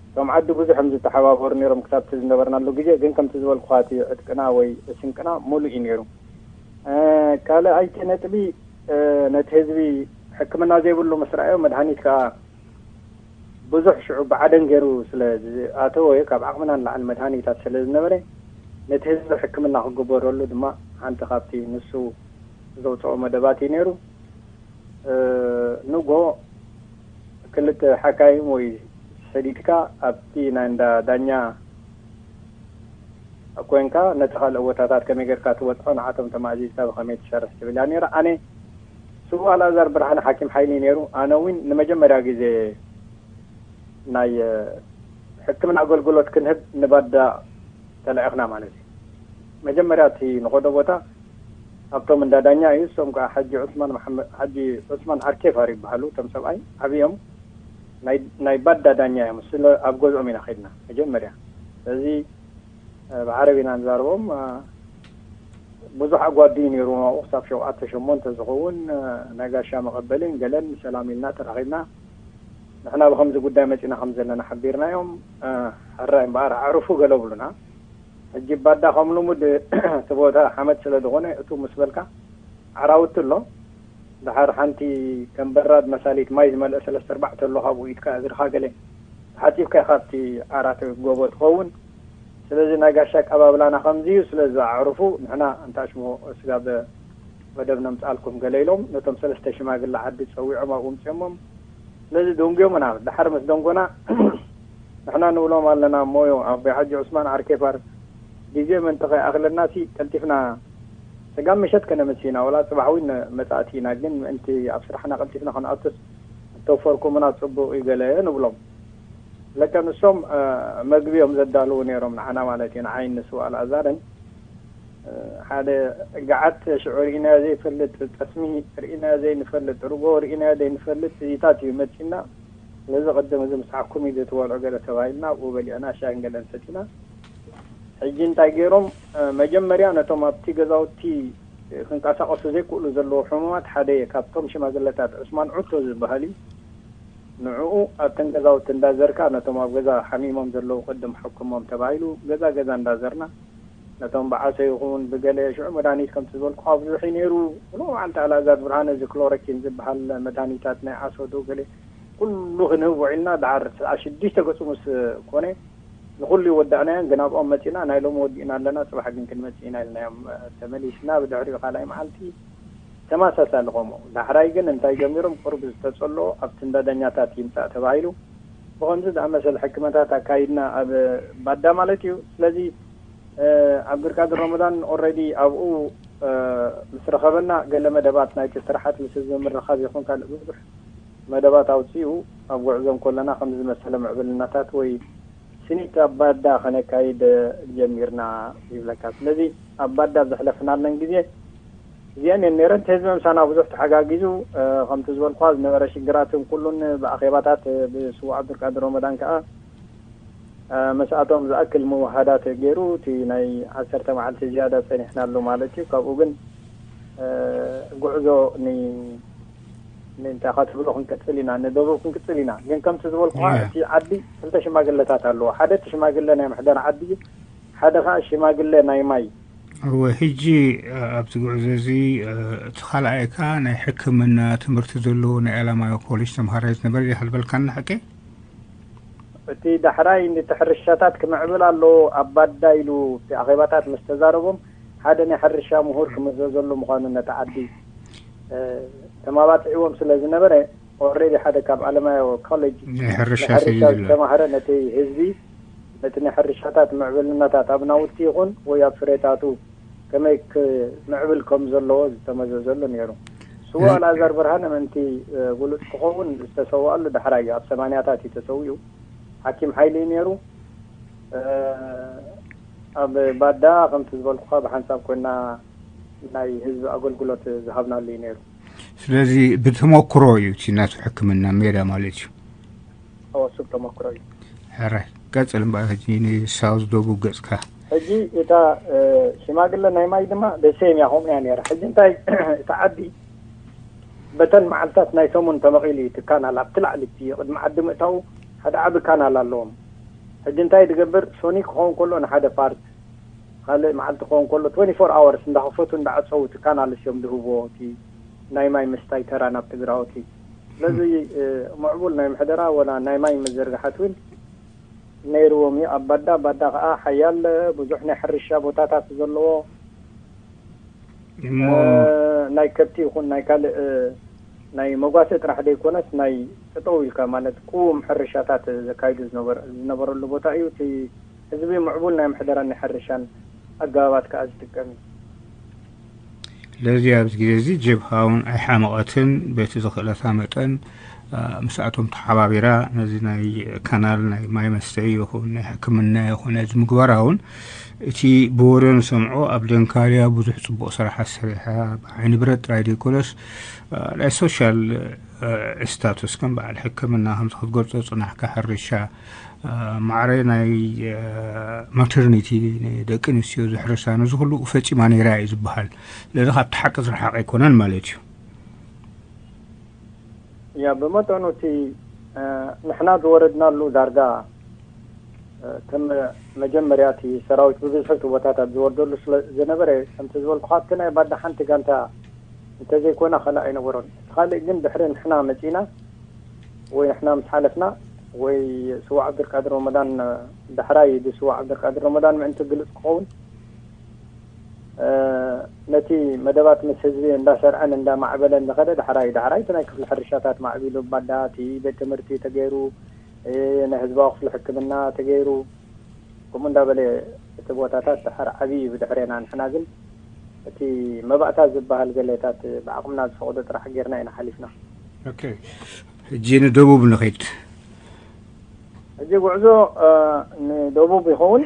እቶም ዓዲ ብዙሕ እዮም ዝተሓባበሩ ነይሮም ክሳብ እቲ ዝነበርናሉ ግዜ። ግን ከምቲ ዝበልኩኻ እቲ ዕጥቅና ወይ ስንቅና ሙሉእ እዩ ነይሩ። ካልኣይቲ ነጥቢ ነቲ ህዝቢ ሕክምና ዘይብሉ ምስ ረኣዮ መድሃኒት ከዓ ብዙሕ ሽዑ ብዓደን ገይሩ ስለ ዝኣተወ ካብ ዓቕምና ንላዕሊ መድሃኒታት ስለ ዝነበረ ነቲ ህዝቢ ሕክምና ክግበረሉ ድማ ሓንቲ ካብቲ ንሱ ዘውፅኦ መደባት እዩ ነይሩ። ንጎ ክልተ ሓካይም ወይ ሰዲድካ ኣብቲ ናይ እንዳ ዳኛ ኮይንካ ነቲ ካልእ ቦታታት ከመይ ጌርካ ትበፅሖ ንዓቶም ተማእዚዝካ ብኸመይ ትሰርሕ ትብል እያ ነይራ። ኣነ ስዉእ ኣልኣዛር ብርሃነ ሓኪም ሓይሊ ነይሩ። ኣነ እውን ንመጀመርያ ግዜ ናይ ሕክምና ኣገልግሎት ክንህብ ንባዳ ተላኢኽና ማለት እዩ። መጀመርያ እቲ ንኸዶ ቦታ ኣብቶም እንዳ ዳኛ እዩ። እሶም ከዓ ሓጂ ዑስማን መሓመድ ሓጂ ዑስማን ዓርኬፋር ይበሃሉ። እቶም ሰብኣይ ዓብዮም ናይ ባዳ ዳኛ እዮም። ስለ ኣብ ገዝኦም ኢና ከድና መጀመርያ። ስለዚ ብዓረብ ኢና ንዛርቦም። ብዙሕ ኣጓዲ እዩ ነይሩ ኣብኡ ክሳብ ሸውዓተ ሸሞንተ ዝኸውን ናይ ጋሻ መቐበልን ገለን ሰላም ኢልና ተራኺብና። ንሕና ብኸምዚ ጉዳይ መፂና ከም ዘለና ሓቢርናዮም። ሕራይ እምበኣር ኣዕርፉ ገለ ብሉና። ሕጂ ባዳ ከም ልሙድ እቲ ቦታ ሓመድ ስለ ዝኾነ እቱ ምስ በልካ ዓራውቲ ኣሎ። ድሓር ሓንቲ ከም በራድ መሳሊት ማይ ዝመልአ ሰለስተ ኣርባዕተ ኣሎ፣ ካብኡ ኢድካ እግርኻ ገለ ተሓፂብካ ኢኻ ኣብቲ ዓራት ጎቦ ትኸውን። ስለዚ ናይ ጋሻ ኣቀባብላና ከምዚ እዩ። ስለዚ ኣዕርፉ፣ ንሕና እንታሽሞ ስጋብ መደብ ነምፅኣልኩም ገለ ኢሎም ነቶም ሰለስተ ሽማግለ ዓዲ ፀዊዖም ኣብኡ ምፅኦሞም። ስለዚ ደንጉዮምና። ድሓር ምስ ደንጎና ንሕና ንብሎም ኣለና እሞ፣ ኣቦይ ሓጂ ዑስማን ዓርኬፋር፣ ግዜ ምእንቲ ከይኣኽለና ሲ ቀልጢፍና ሰጋም ምሸት ከነምሲ ኢና፣ ወላ ጽባሕ እውን መጻእቲ ኢና፣ ግን ምእንቲ ኣብ ስራሕና ቀልጢፍና ክንኣቱስ እንተወፈርኩምና ጽቡቕ እዩ ገለ ንብሎም። ለከ ንሶም መግቢ እዮም ዘዳልዉ ነይሮም ንዓና ማለት እዩ፣ ንዓይን ንስዋ ኣልኣዛርን። ሓደ ገዓት ሽዑ ርኢናዮ ዘይፈልጥ፣ ጠስሚ ርኢናዮ ዘይንፈልጥ፣ ርጎ ርኢናዮ ዘይንፈልጥ እዚታት እዩ መጺና። ስለዚ ቅድም እዚ ምሳሕኩም እዩ ዝትበልዑ ገለ ተባሂልና፣ ኣብኡ በሊዕና ሻሂን ገለን ሰቲና። ሕጂ እንታይ ገይሮም? መጀመርያ ነቶም ኣብቲ ገዛውቲ ክንቀሳቐሱ ዘይክእሉ ዘለዉ ሕሙማት ሓደ ካብቶም ሽማግለታት ዑስማን ዑቶ ዝበሃል እዩ። ንዕኡ ኣብተን ገዛውቲ እንዳዘርካ ነቶም ኣብ ገዛ ሓሚሞም ዘለዉ ቅድም ሓኩሞም ተባሂሉ ገዛ ገዛ እንዳዘርና ነቶም ብዓሶ ይኹን ብገለ ሽዑ መድሃኒት ከምቲ ዝበልኩ ኣብዝሑ ነይሩ። ብሎ መዓልቲ ኣልኣዛር ብርሃነ እዚ ክሎረኪን ዝበሃል መድሃኒታት ናይ ዓሶ ዶ ገለ ኩሉ ክንህብ ውዒልና። ድሓር ሰዓት ሽዱሽተ ገጹ ምስ ኮነ ንኹሉ ይወዳእናዮን ግን ኣብኦም መጺና ናይ ሎሚ ወዲእና ኣለና፣ ጽባሕ ግን ክንመጽእ ኢና ኢልናዮም። ተመሊስና ብድሕሪኡ ካልኣይ መዓልቲ ተመሳሳሊ ከምኡ። ዳሕራይ ግን እንታይ ጀሚሮም? ቁሩብ ዝተጸልኦ ኣብቲ እንዳ ዳኛታት ይምጻእ ተባሂሉ። ብኸምዚ ዝኣመሰለ ሕክመታት ኣካይድና ኣብ ባዳ ማለት እዩ። ስለዚ ዓብዱልቃድር ረመዳን ኦልሬዲ ኣብኡ ምስ ረኸበና ገለ መደባት ናይቲ ስራሓት ምስ ህዝቢ ምርኻብ ይኹን ካልእ ብዙሕ መደባት ኣውጺኡ ኣብ ጉዕዞ እንከለና ከምዚ ዝመሰለ ምዕብልናታት ወይ ስኒት ኣብ ባዳ ከነካይድ ጀሚርና ይብለካ። ስለዚ ኣብ ባዳ ኣብ ዘሕለፍናለን ግዜ እዚአን እየን ነይረን። እቲ ህዝቢ ምሳና ብዙሕ ተሓጋጊዙ፣ ከምቲ ዝበልኳ ዝነበረ ሽግራትን ኩሉን ብኣኼባታት ብስዉእ ዓብዱልቃድር ረመዳን ከኣ ምስኣቶም ዝኣክል ምውሃዳት ገይሩ እቲ ናይ ዓሰርተ መዓልቲ ዝያዳ ጸኒሕናሉ ማለት እዩ። ካብኡ ግን ጉዕዞ ንእንታይ ኢኻ ትብሎ ክንቅጽል ኢና፣ ንደቡብ ክንቅጽል ኢና። ግን ከምቲ ዝበልኩኻ እቲ ዓዲ ክልተ ሽማግለታት ኣለዎ። ሓደ እቲ ሽማግለ ናይ ምሕደራ ዓዲ እዩ፣ ሓደ ኸኣ ሽማግለ ናይ ማይ። እወ፣ ሕጂ ኣብዚ ጉዕዞ እዚ እቲ ካልኣይ ከኣ ናይ ሕክምና ትምህርቲ ዘለዎ ናይ ኣላማዮ ኮሌጅ ተምሃራይ ዝነበረ ዲኻ ዝበልካና ሓቂ? እቲ ዳሕራይ ነቲ ሕርሻታት ክምዕብል ኣለዎ፣ ኣብ ባዳ ኢሉ እቲ ኣኼባታት ምስ ተዛረቦም ሓደ ናይ ሕርሻ ምሁር ክምዘዘሉ ምዃኑ ነቲ ዓዲ ተማባጽዕዎም ስለ ዝነበረ ኦልሬዲ ሓደ ካብ ኣለማዮ ኮሌጅ ናይ ሕርሻ ዝተማሃረ ነቲ ህዝቢ ነቲ ናይ ሕርሻታት ምዕብልናታት ኣብ ናውቲ ይኹን ወይ ኣብ ፍሬታቱ ከመይ ክምዕብል ከም ዘለዎ ዝተመዘዘሉ ነይሩ። ስዋ ኣልኣዛር ብርሃነ ምእንቲ ብሉፅ ክኸውን ዝተሰዋኣሉ ዳሕራይ እዩ። ኣብ ሰማንያታት እዩ ተሰዊኡ። ሓኪም ሓይሊ እዩ ነይሩ። ኣብ ባዳ ከምቲ ዝበልኩኻ ብሓንሳብ ኮይና ናይ ህዝቢ ኣገልግሎት ዝሃብናሉ እዩ ነይሩ። ስለዚ ብተመክሮ እዩ እቲ ናቱ ሕክምና ሜዳ ማለት እዩ። እወ፣ እሱ ተመክሮ እዩ። ሕራይ ቀጽል እምበኣር ሕጂ ንሳውዝ ደቡብ ገጽካ። ሕጂ እታ ሽማግለ ናይ ማይ ድማ ደሴም እያ፣ ከምኡ እያ ነይራ። ሕጂ እንታይ እቲ ዓዲ በተን መዓልታት ናይ ሰሙን ተመቒሉ እዩ እቲ ካናል ኣብቲ ላዕሊ እቲ ቅድሚ ዓዲ ምእታዉ ሓደ ዓቢ ካናል ኣለዎም። ሕጂ እንታይ ዝገብር ሶኒክ ክኸውን ከሎ ንሓደ ፓርት ካልእ መዓልቲ ክኸውን ከሎ ትወንቲ ፎር ኣወርስ እንዳኸፈቱ እንዳዓጸዉ እቲ ካናል እዮም ዝህብዎ እቲ ናይ ማይ ምስታይ ተራ ናብቲ ግራውቲ። ስለዚ ምዕቡል ናይ ምሕደራ ወላ ናይ ማይ መዘርግሓት እውን ነይርዎም እዩ። ኣብ ባዳ ባዳ ከዓ ሓያል ብዙሕ ናይ ሕርሻ ቦታታት ዘለዎ እሞ ናይ ከብቲ ይኹን ናይ ካልእ ናይ መጓሰ ጥራሕ ዘይኮነስ ናይ ጠጠው ኢልካ ማለት ቅውም ሕርሻታት ዘካይዱ ዝነበረሉ ቦታ እዩ። እቲ ህዝቢ ምዕቡል ናይ ምሕደራን ናይ ሕርሻን ኣገባባት ከዓ ዝጥቀም እዩ። ስለዚ ኣብዚ ግዜ እዚ ጀብሃ እውን ኣይሓመቐትን፣ በቲ ዝኽእለታ መጠን ምስኣቶም ተሓባቢራ ነዚ ናይ ካናል ናይ ማይ መስተይ ይኹን ናይ ሕክምና ይኹን ነዚ ምግባራ እውን እቲ ብወረ ንሰምዖ ኣብ ደንካልያ ብዙሕ ጽቡቕ ስራሓት ሰሪሓ ብዓይኒ ብረት ጥራይ ዘይኮነስ ናይ ሶሻል ስታቱስ ከም በዓል ሕክምና ከምዚ ክትገልጾ ጽናሕካ ሕርሻ ማዕረ ናይ ማተርኒቲ ንደቂ ኣንስትዮ ዝሕርሳ ነዚ ኩሉ ፈጺማ ነይራ እዩ ዝበሃል። ስለዚ ካብቲ ሓቂ ዝረሓቐ ኣይኮነን ማለት እዩ። ያ ብመጠኑ እቲ ንሕና ዝወረድናሉ ዳርጋ ከም መጀመርያ እቲ ሰራዊት ብብዝሒ እቲ ቦታታት ዝወርደሉ ስለ ዝነበረ፣ ከምቲ ዝበልኩኻ፣ እቲ ናይ ባዳ ሓንቲ ጋንታ እንተዘይኮና ካልእ ኣይነበሮን። እቲ ካልእ ግን ድሕሪ ንሕና መጺና ወይ ንሕና ምስ ሓለፍና ወይ ስዋ ዓብዱልቃድር ረመዳን፣ ዳሕራይ ብስዋ ዓብዱልቃድር ረመዳን ምእንቲ ግልጽ ክኸውን፣ ነቲ መደባት ምስ ህዝቢ እንዳሰርዐን እንዳማዕበለን ዝኸደ፣ ዳሕራይ ዳሕራይ እቲ ናይ ክፍሊ ሕርሻታት ማዕቢሉ፣ ባዳ እቲ ቤት ትምህርቲ ተገይሩ፣ ናይ ህዝባዊ ክፍሊ ሕክምና ተገይሩ፣ ከምኡ እንዳበለ እቲ ቦታታት ድሓር ዓብዪ እዩ ብድሕሬና። ንሕና ግን እቲ መባእታ ዝበሃል ገለታት ብዓቕምና ዝፈቕዶ ጥራሕ ጌርና ኢና ሓሊፍና። ኦኬ፣ ሕጂ ንደቡብ ንኸይድ። ሕጂ ጉዕዞ ንደቡብ ይኸውን።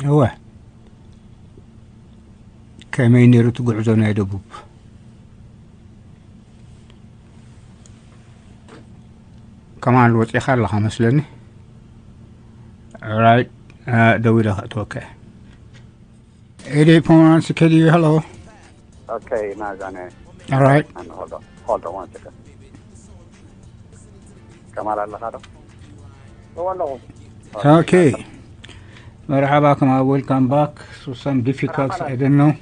እወ፣ ከመይ ነይሩ እቲ ጉዕዞ ናይ ደቡብ? ከማን ወፂኻ ኣለኻ መስለኒ። ራይት፣ ደው ኢለ ከእትወካ። ኤዲ ፖማንስ ከዲ። ሄሎ። Okay, Mazane. All right. And hold on, hold on one second. ከማል ኣለኻ ዶ? እወ ኣለኹ። Okay. መርሓባ፣ ከማ welcome back to some difficult, I don't know,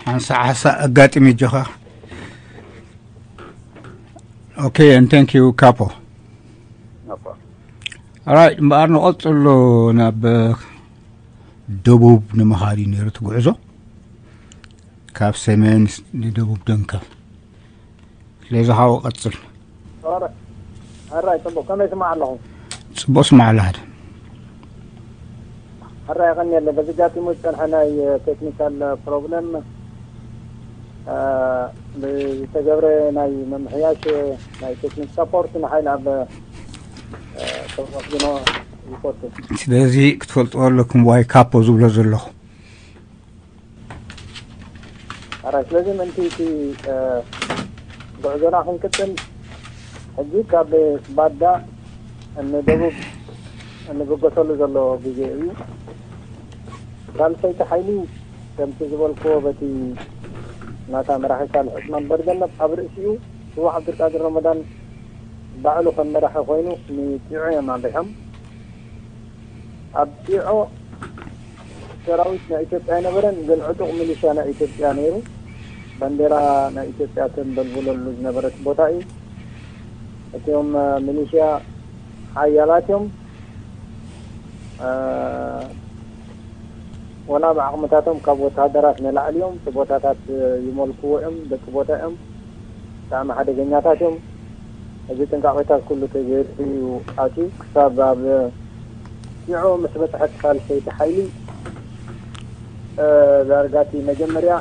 ሓንሳእ ሓንሳእ ኣጋጥሚ ጆኻ። Okay, and thank you, Capo. No problem. All right, እምበኣር ንቐጽሎ ናብ ደቡብ ንምኻድ እዩ ነይሩ እቲ ጉዕዞ፣ ካብ ሰሜን ንደቡብ ደንከል። ስለዚ ሓው ቀጽል። ሕራይ ጽቡቕ፣ ከመይ ስማዕ ኣለኹ? ጽቡቕ ስማዕ ኣለኻ። ሕራይ የቐንየለይ። በዚ ኣጋጢሙ ዝጸንሐ ናይ ቴክኒካል ፕሮብለም ብዝተገብረ ናይ ምምሕያሽ ናይ ቴክኒክ ሰፖርት ንሓይል ኣብ ተመስግኖ ይፈቱ። ስለዚ ክትፈልጥዎ ኣለኩም ዋይ ካፖ ዝብሎ ዘለኹ። ኣራይ ስለዚ ምእንቲ እቲ ጉዕዞና ክንቅጥል ሕጂ ካብ ባዳ ንደቡብ እንብገሰሉ ዘሎ ግዜ እዩ። ሳልሰይቲ ሓይሊ ከምቲ ዝበልክዎ በቲ ናታ መራሒ ሳልሕ ዑስማን በርገነብ ኣብ ርእሲኡ ስዋ ዓብዱልቃድር ረመዳን ባዕሉ ከም መራሒ ኮይኑ ንጢዑ እዮም ኣምሪሖም። ኣብ ጢዖ ሰራዊት ናይ ኢትዮጵያ ኣይነበረን፣ ግን ዕጡቕ ሚሊሻ ናይ ኢትዮጵያ ነይሩ። ባንዴራ ናይ ኢትዮጵያ ተንበልብለሉ ዝነበረት ቦታ እዩ። እቲኦም ሚሊሻ ሓያላት እዮም። ወላ ብዓቕምታቶም ካብ ወተሃደራት ንላዕሊ እዮም። እቲ ቦታታት ይመልክዎ እዮም፣ ደቂ ቦታ እዮም። ብጣዕሚ ሓደገኛታት እዮም። እዚ ጥንቃቄታት ኩሉ ተገይሩ እዩ ኣትዩ። ክሳብ ኣብ ጢዖ ምስ በፅሐት ሳልሰይቲ ሓይሊ ዳርጋ እቲ መጀመርያ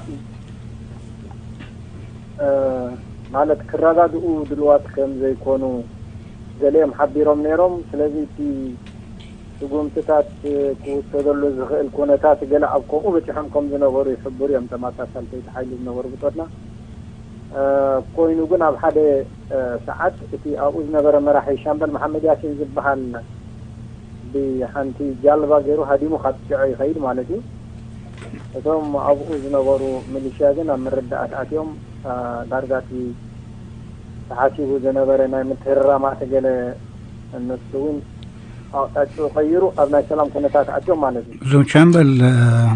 ማለት ክረዳድኡ ድልዋት ከም ዘይኮኑ ገሊኦም ሓቢሮም ነይሮም። ስለዚ እቲ ስጉምትታት ክውሰደሉ ዝኽእል ኩነታት ገለ ኣብ ከምኡ በፂሖም ከም ዝነበሩ ይሕብሩ እዮም ተማታ ሳልሰይቲ ሓይሊ ዝነበሩ ብፆትና። ኮይኑ ግን ኣብ ሓደ ሰዓት እቲ ኣብኡ ዝነበረ መራሒ ሻምበል መሓመድ ያሲን ዝበሃል ብሓንቲ ጃልባ ገይሩ ሃዲሙ ካብ ጢዖ ይኸይድ ማለት እዩ። እቶም ኣብኡ ዝነበሩ ሚሊሽያ ግን ኣብ ምርዳእት ኣትዮም ዳርጋ እቲ ተሓሲቡ ዝነበረ ናይ ምትህርራማት ገለ እነሱ እውን ኣቕጣጭኡ ቀይሩ ኣብ ናይ ሰላም ኩነታት ኣትዮም ማለት እዩ። እዞም ሻምበል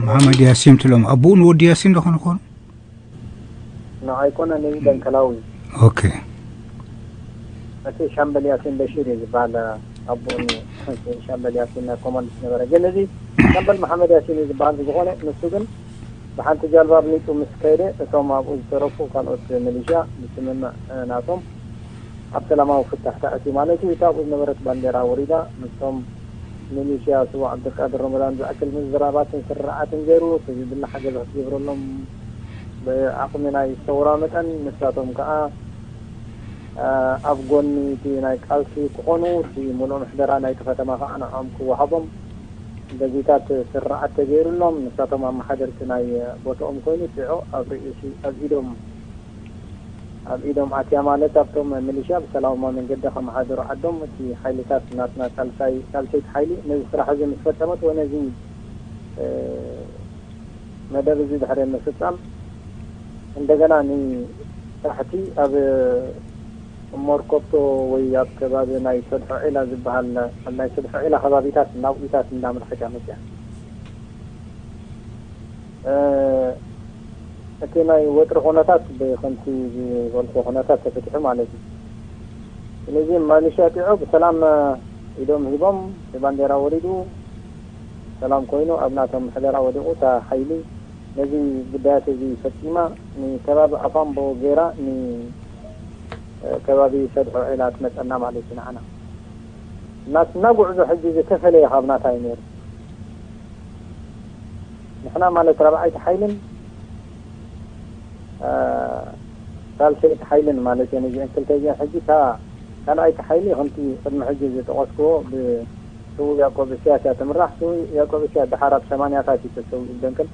መሓመድ ያሲን ትሎም ኣቦኡ ንወዲ ያሲን ዶ ኾነ ኾኑ? ንዓይ ኮነ ንደንከላዊ ኦኬ። እቲ ሻምበል ያሲን በሺር እዩ ዝበሃል ኣቦኡ ሻምበል ያሲን ናይ ኮማንድ ዝነበረ። ግን እዚ ሻምበል መሓመድ ያሲን እዩ ዝበሃል ብዝኾነ ንሱ ግን ብሓንቲ ጃልባ ኣብሊጡ ምስ ከይደ እቶም ኣብኡ ዝተረፉ ካልኦት ሚሊሻ ብስምምዕ ናቶም ኣብ ሰላማዊ ፍታሕ ተኣትዩ ማለት እዩ። እታ ኣብኡ ዝነበረት ባንዴራ ወሪዳ ምስቶም ሚሊሽያ ስዋ ዓብደልቃድር ረመዳን ዝኣክል ምዝራባትን ስርርዓትን ገይሩ እቲ ዝድለ ሓገዝ ክትገብረሎም ብዓቕሚ ናይ ሰውራ መጠን ንሳቶም ከዓ ኣብ ጎኒ እቲ ናይ ቃልሲ ክኾኑ እቲ ሙሉእ ምሕደራ ናይቲ ከተማ ከዓ ንዕኦም ክወሃቦም በዚታት ስርዓት ተገይሩሎም ንሳቶም ኣመሓደርቲ ናይ ቦትኦም ኮይኑ ጢዖ ኣብ ርእሲ ኣብ ኢዶም ኣብ ኢዶም ኣትያ ማለት ኣብቶም ሚሊሻ ብሰላማዊ መንገዲ ከመሓድሩ ዓዶም እቲ ሓይልታት ናትና ሳልሳይ ሳልሰይቲ ሓይሊ ነዚ ስራሕ እዚ ምስ ፈጸመት ወይ ነዚ መደብ እዚ ድሕሪ ምፍጻም እንደገና ንታሕቲ ኣብ መርኮቶ ወይ ኣብ ከባቢ ናይ ሰድሖ ዒላ ዝበሃል፣ ኣብ ናይ ሰድሖ ዒላ ከባቢታት ናብኡታት እንዳምርሐት እያ መፅያ። እ፣ እቲ ናይ ወጥሪ ኩነታት ብከምቲ ዝበልኩ ኩነታት ተፈቲሑ ማለት እዩ። ስለዚ ማሊሻ ጢዖ ብሰላም ኢዶም ሂቦም፣ እቲ ባንዴራ ወሪዱ ሰላም ኮይኑ ኣብ ናቶም ሕደራ ወዲቑ። እታ ሓይሊ ነዚ ጉዳያት እዚ ፈፂማ ንከባቢ ኣፋምቦ ገይራ ንከባቢ ሰድሖ ዒላ ትመፀና ማለት እዩ። ንዓና ናትና ጉዕዞ ሕጂ ዝተፈለየ ካብ ናታ እዩ ነይሩ። ንሕና ማለት ራብዓይቲ ሓይልን፣ እ፣ ሳልሰይቲ ሓይልን ማለት እየን እዚአን ክልተ እዚአን። ሕጂ እታ ካልኣይቲ ሓይሊ ከምቲ ቅድሚ ሕጂ ዝጠቐስክዎ ብስዉእ ያዕቆብ እስያስ እያ ትምራሕ። ስዉእ ያዕቆብ እስያስ ደሓር ኣብ ሰማንያታት እዩ ተሰዊኡ ደንቅል።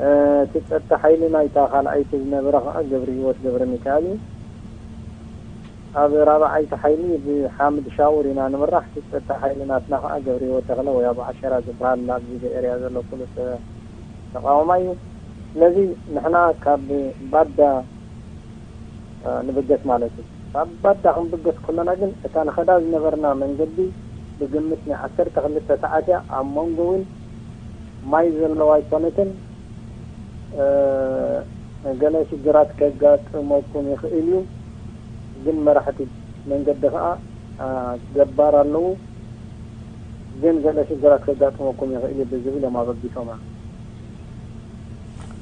እ፣ እቲ ጸጥታ ሓይሊ ናይታ ካልኣይቲ ዝነበረ ኸኣ ገብረ ህይወት ገብረ ሚካኤል እዩ። ኣብ ራብዓይቲ ሓይሊ ብሓምድ ሻውር ኢና ንምራሕ። እቲ ጸጥታ ሓይሊ ናትና ኸኣ ገብረ ህይወት ተኽለ ወይ ኣቡ ዓሸራ ዝበሃል ኣብዚ ኤርያ ዘሎ ፍሉጥ ተቃዋማይ እዩ። ስለዚ ንሕና ካብ ባዳ፣ እ፣ ንብገስ ማለት እዩ። ካብ ባዳ ክንብገስ ከለና ግን እታ ንኸዳ ዝነበርና መንገዲ ብግምት ናይ ዓሰርተ ክልተ ሰዓት እያ። ኣብ መንጎ እውን ማይ ዘለዋ ኣይኮነትን። እ፣ ገለ ሽግራት ከጋጥመኩም ይኽእል እዩ፣ ግን መራሕቲ መንገዲ ኸኣ፣ እ፣ ገባር ኣለዉ፣ ግን ገለ ሽግራት ከጋጥመኩም ይኽእል እዩ ብዝብል እዮም ኣበጊሶማ።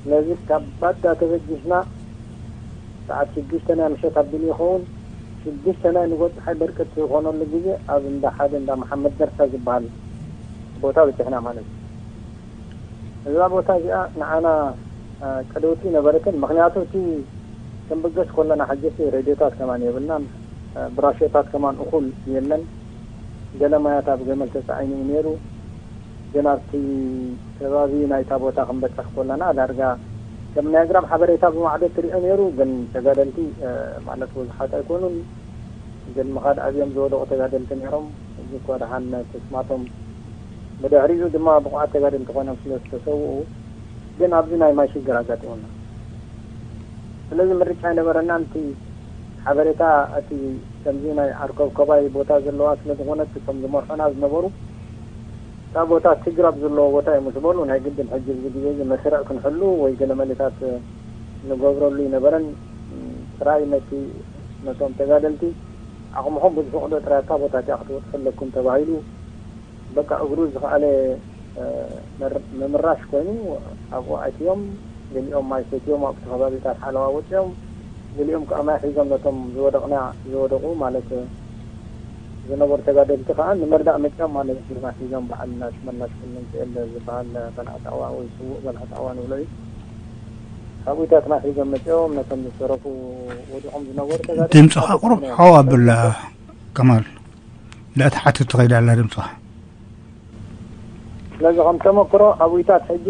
ስለዚ ካብ ባዳ ተበጊስና ሰዓት ሽዱሽተ ናይ ምሸት ኣቢሉ ይኸውን። ሽዱሽተ ናይ ንጎ ፀሓይ በርቅት ዝኾነሉ ግዜ ኣብ እንዳ ሓደ እንዳ መሓመድ ደርሳ ዝበሃል ቦታ በፂሕና ማለት እዩ። እዛ ቦታ እዚኣ ንዓና፣ እ፣ ቅድውቲ ነበረትን። ምኽንያቱ እቲ ክንብገስ ከለና ሕጂ እቲ ሬድዮታት ከማን የብልናን፣ እ፣ ብራሾታት ከማን እኹል የለን። ገለ ማያት ኣብ ገመል ተጻዒኑ እዩ ነይሩ። ግን ኣብቲ ከባቢ ናይታ ቦታ ክንበጽሕ ከለና ዳርጋ ከም ናይ ኣግራብ ሓበሬታ ብማዕዶ ትሪኦ ነይሩ። ግን ተጋደልቲ፣ እ፣ ማለት ብዙሓት ኣይኮኑን። ግን ምኻድ ኣብዮም ዝወደቑ ተጋደልቲ ነይሮም። እዚ እኳ ደሓን ተስማቶም ብድሕሪኡ ድማ ብቑዓት ተጋደልቲ ኮይኖም ስለ ዝተሰውኡ፣ ግን ኣብዚ ናይ ማይ ሽግር ኣጋጢሙና። ስለዚ ምርጫ ኣይነበረናን። እቲ ሓበሬታ እቲ ከምዚ ናይ ዓርከብከባይ ቦታ ዘለዋ ስለ ዝኾነት እቶም ዝመርሑና ዝነበሩ እታ ቦታ ትግራብ ዘለዎ ቦታ እዩ ምስ በሉ ናይ ግድን ሕጂ እዚ ግዜ እዚ መስርዕ ክንሕሉ ወይ ገለ መለታት ንገብረሉ ይነበረን። ጥራይ ነቲ ነቶም ተጋደልቲ ዓቕምኹም ብዝፈቕዶ ጥራይ እታ ቦታ እቲኣ ክትበጽሑ ኣለኩም ተባሂሉ። በቃ እግሩ ዝኸኣለ፣ እ፣ መር-፣ ምምራሽ ኮይኑ ኣብኡ ኣትዮም፣ ገሊኦም ማይ ሰትዮም ኣብቲ ከባቢታት ሓለዋ ወጺኦም፣ ገሊኦም ከኣ ማይ ሒዞም ነቶም ዝወደቕና፣ ዝወደቑ ማለት ዝነበሩ ተጋደልቲ ከኣ ንመርዳእ መጺኦም ማለት እዩ። ማይ ሒዞም በዓል ናሽ መናሽ ኩነንክኤል ዝበሃል በላዕቲ ኣዋ ወይ ስዉእ በላዕቲ ኣዋ ንብሎ እዩ። ካብኡታት ማይ ሒዞም መጺኦም ነቶም ዝተረፉ ወዲቖም ዝነበሩ ተጋደልቲ ድምፅኻ ቁሩብ ሓው ኣብላ ከማል። لا تحت تغير على رمضان. ስለዚ ከም ተመክሮ ኣብኡታት ሕጂ፣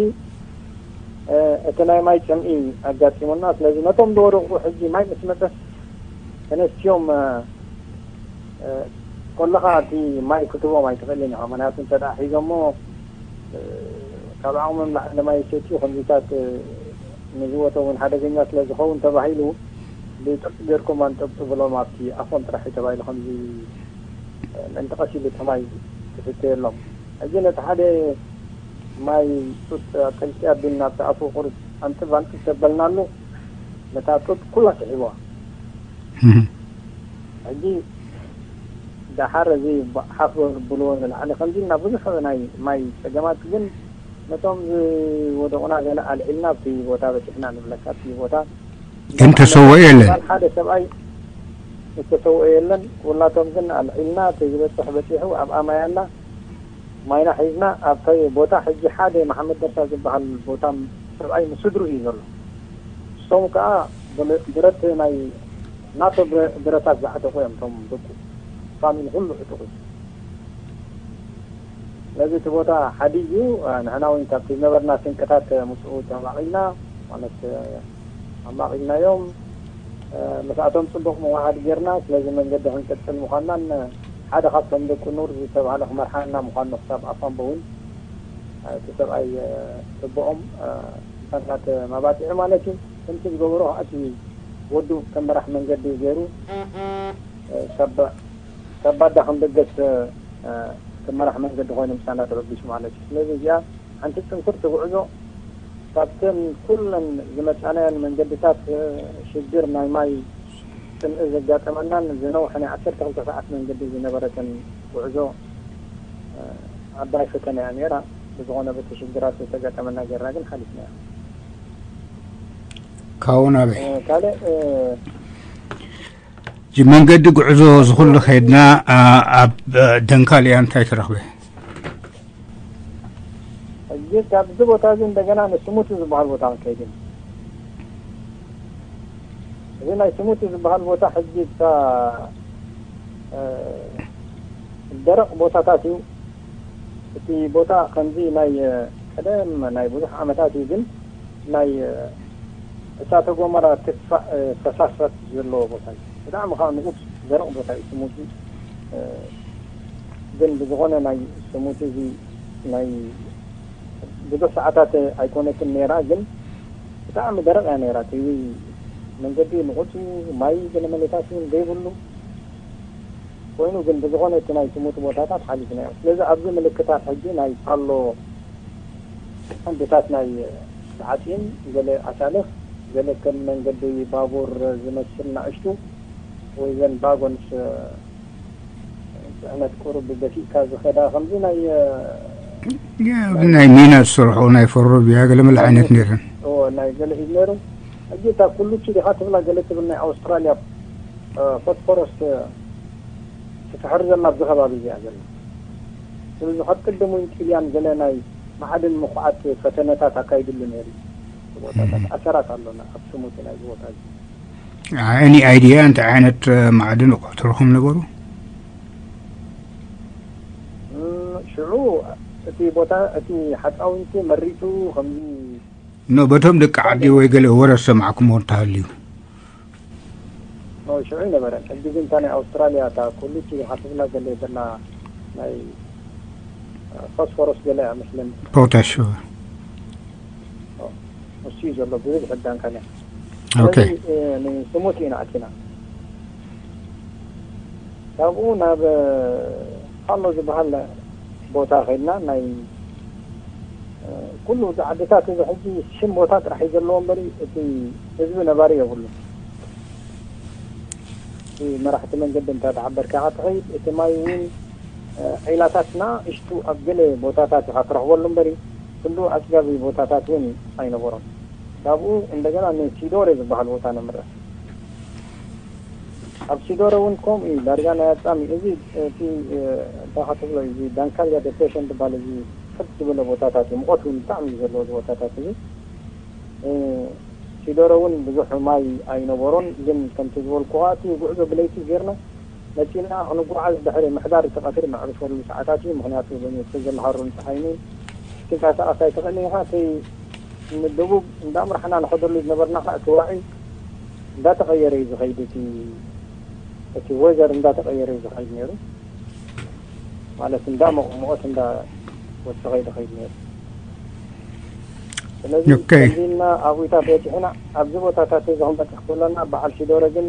እ፣ እቲ ናይ ማይ ጽምኢ ኣጋጢሙና። ስለዚ ነቶም ዝወደቑ ሕጂ ማይ ምስ መጸስ ተነስዮም፣ እ፣ እ፣ ከለኻ እቲ ማይ ክትቦም ኣይትኽእልን ኢኻ። ምኽንያቱ እንተ ደኣ ሒዞሞ፣ እ፣ ካብ ዓቕሞም ላዕሊ ማይ ይሰትዩ። ከምዚታት፣ እ፣ ንህይወቶም እውን ሓደገኛ ስለ ዝኸውን ተባሂሉ ብጥርቂ ጌርኩም ኣንጠብጥብሎም ኣብቲ ኣፎም ጥራሕ እዩ ተባሂሉ ከምዚ ምእንቲ ቀስ ኢሉ እቲ ማይ ክስተ የሎም። ሕጂ ነቲ ሓደ ማይ ጡጥ ጥልቂ ኣቢልና ኣብቲ ኣፉ ቁሩብ ኣንጥብ ኣንጥብ ተበልናሉ፣ ነታ ጡጥ ኩላ ስሒብዋ። እህ። ሕጂ ደሓር እዚ ሓፍ ብልዎ ንላዕሊ ከምዚ ኢልና ብዙሕ ናይ ማይ ጸገማት ግን ነቶም ዝወደቑና ገለ ኣልዒልና ኣብቲ ቦታ በጺሕና ንብለካ። ኣብቲ ቦታ ግን ተሰውኦ የለን። ሓደ ሰብኣይ ዝተሰውኦ የለን። ኩላቶም ግን ኣልዒልና፣ እቲ ዝበጽሕ በጺሑ፣ ኣብኣ ማይ ኣላ። ማይና ሒዝና ኣብቲ ቦታ ሕጂ ሓደ መሓመድ ደርሳ ዝበሃል ቦታ ሰብኣይ ምስ ስድሩ እዩ ዘሎ። እሶም ከኣ ብረ-፣ ብረት ናይ ናቶ ብረ-፣ ብረታት ዝዓጠቑ እዮም እቶም ደቁ። ፋሚሊ ኩሉ ዕጡቕ እዩ። ስለዚ እቲ ቦታ ሓዲግ እዩ። ንሕና እውን ካብቲ ዝነበርና ስንቅታት ምስኡ ተማቒልና፣ ማለት፣ ኣማቒልናዮም። ምስኣቶም ጽቡቕ ምውሃድ ጌርና፣ ስለዚ መንገዲ ክንቅጽል ምዃንናን ሓደ ካብቶም ደቂ ኑር ዝተባህለ ክመርሓና ምዃኑ ክሳብ ኣፋምቦ እውን እቲ ሰብኣይ ጽቡቖም ምሳና ተማባጺዑ ማለት እዩ። ከምቲ ዝገበሮ ከኣ እቲ ወዱ ከም መራሕ መንገዲ ገይሩ፣ እ፣ ካብ ባ-፣ ካብ ባዳ ከም ደገስ፣ እ፣ ከም መራሕ መንገዲ ኮይኑ ምሳና ተበጊሱ ማለት እዩ። ስለዚ እዚኣ ሓንቲ ጽንኩርቲ ጉዕዞ ካብተን ኩለን ዝመጻናየን መንገድታት፣ እ፣ ሽግር ናይ ማይ ጽምኢ ዘጋጠመናን ዝነውሐ ናይ ዓሰርተ ክልተ ሰዓት መንገዲ ዝነበረትን ጉዕዞ፣ እ፣ ዓባይ ፈተና እያ ነይራ። ብዝኾነ በቲ ሽግራት ዝተጋጠመና ጌርና ግን ሓሊፍናያ። ካብኡ ናበይ? እ፣ ካልእ፣ እ፣ እዚ መንገዲ ጉዕዞ ዝኹሉ ከይድና፣ ኣ-፣ ኣብ ደንካልያ እንታይ ትረኽበ? ሕጂ ካብዚ ቦታ እዚ እንደገና ንስሙቲ ዝበሃል ቦታ ክንከይድ ኢና። እዚ ናይ ስሙቲ ዝበሃል ቦታ ሕጂ እታ፣ እ፣ ደረቕ ቦታታት እዩ። እቲ ቦታ ከምዚ ናይ፣ እ፣ ቀደም ናይ ብዙሕ ዓመታት እዩ፣ ግን ናይ፣ እ፣ እሳተ ጎመራ ትፋእ፣ እ፣ ፈሳሳት ዘለዎ ቦታ እዩ። ብጣዕሚ ከዓ ንኡስ ደረቕ ቦታ እዩ ስሙቲ። እ፣ ግን ብዝኾነ ናይ ስሙቲ እዚ ናይ ብዙሕ ሰዓታት ኣይኮነትን ነይራ፣ ግን ብጣዕሚ ደረቕ እያ ነይራ። እቲ መንገዲ ንቑጽ እዩ፣ ማይ ገለ መለታት እውን ዘይብሉ ኮይኑ፣ ግን ብዝኾነ እቲ ናይ ስሙቲ ቦታታት ሓሊፍናዮ። ስለዚ ኣብዚ ምልክታት ሕጂ ናይ ፓሎ ዓንድታት ናይ ተዓጽየን፣ ገለ ኣሳልኽ፣ ገለ ከም መንገዲ ባቡር ዝመስል ንኣሽቱ ወይ ዘን ባጎንስ ጽዕነት ቁሩብ ደፊእካ ዝኸዳ ከምዚ ናይ፣ ያ፣ ናይ ሚና ዝሰርሑ ናይ ፈሮቢያ ገለ መለ ዓይነት ነይረን። እዎ፣ ናይ ገለ እዩ ነይሩ። ሕጂ እታ ኩሉቺ ዲኻ ትብላ ገለ ትብል ናይ ኣውስትራልያ፣ እ፣ ፎስፎረስ፣ እ፣ ትፍሕር ዘላ ኣብዚ ከባቢ እዚኣ ዘላ። ስለዚ ካብ ቅድም እውን ጥልያን ገለ ናይ ማዕድን ምኹዓት ፈተነታት ኣካይድሉ ነይሩ። ቦታታት፣ ኣሰራት ኣሎና ኣብ ስሙቲ ናይዚ ቦታ እዚ። ኣይ፣ any idea እንታይ ዓይነት፣ እ፣ ማዕድን ኣቑሑ ትረኽቦም ነበሩ? እም፣ ሽዑ እቲ ቦታ፣ እቲ ሓፃዊንቲ መሪቱ ከምዚ ኖ፣ በቶም ደቂ ዓዲ ወይ ገለ ወረ ዝሰማዕኩሞ እንተሃልዩ? ኖ፣ ሽዑ ኣይነበረን። ሕጂ ግን እታ ናይ ኣውስትራልያ፣ እታ ኩሉቲ ሓፍብላ ገለ ዘላ ናይ፣ እ፣ ፎስፎረስ ገለ እያ መስለኒ። ፖታሽ። ኖ፣ እሱ እዩ ዘሎ፣ ብዙሕ ሕዳን ካነ። ኦኬ። ስለዚ፣ እ፣ ንስሙቲ ኢና ኣቲና። ካብኡ ናብ፣ እ፣ ፓሎ ዝበሃል ቦታ ከይድና፣ ናይ፣ እ፣ ኩሉ እዚ ዓድታት እዚ ሕጂ ሽም ቦታ ጥራሕ እዩ ዘለዎ እምበሪ፣ እቲ ህዝቢ ነባሪ የብሉን። እቲ መራሕቲ መንገዲ እንተ ተሓበርካ ኢኻ ትኸይድ። እቲ ማይ እውን፣ እ፣ ዒላታት ንኣሽቱ ኣብ ገለ ቦታታት ኢኻ ትረኽበሉ እምበሪ፣ ኩሉ ኣጽጋቢ ቦታታት እውን ኣይነበሮን። ካብኡ እንደገና ንሲዶሬ ዝበሃል ቦታ ነምርሕ። ኣብ ሲዶረ እውን ከምኡ እዩ፣ ዳርጋ ናይ ኣጻሚ። እዚ፣ እቲ፣ እ፣ እንታይ ትብሎ፣ እዚ ዳንካልያ ዴፕሬሽን ዝበሃል፣ እዚ ከፍ ዝበለ ቦታታት እዩ፣ ሙቐት እውን ብጣዕሚ እዩ ዘለዎ፣ እዚ ቦታታት እዚ። እ፣ ሲዶረ እውን ብዙሕ ማይ ኣይነበሮን፣ ግን ከምቲ ዝበልኩኻ፣ እቲ ጉዕዞ ብለይቲ ጌርና መጺና ክንጓዓዝ፣ ድሕሪ ምሕዳር እቲ ቀትሪ መዕርፈሉ ሰዓታት እዩ፣ ምኽንያቱ፣ በዚ ዘሎ ሃሩን ጸሓይን እዩ። ክንቀሳቐስ ኣይትኽእልን ኢኻ። እቲ ንደቡብ እንዳምራሕና ንኸደሉ ዝነበርና ኸዓ፣ እቲ ዋዒ እንዳተቐየረ እዩ ዝኸይድ፣ እቲ፣ እቲ ወዘር እንዳተቐየረ እዩ ዝኸይድ ነይሩ። ማለት፣ እንዳሞቐ፣ ሙቐት እንዳወሰኸ እዩ ዝኸይድ ነይሩ። ስለዚ፣ ኦኬ። ከምዚ ኢልና ኣብኡታት በጺሕና፣ ኣብዚ ቦታታት እዚ ክንበጽሕ ከለና፣ በዓል ሲዶረ ግን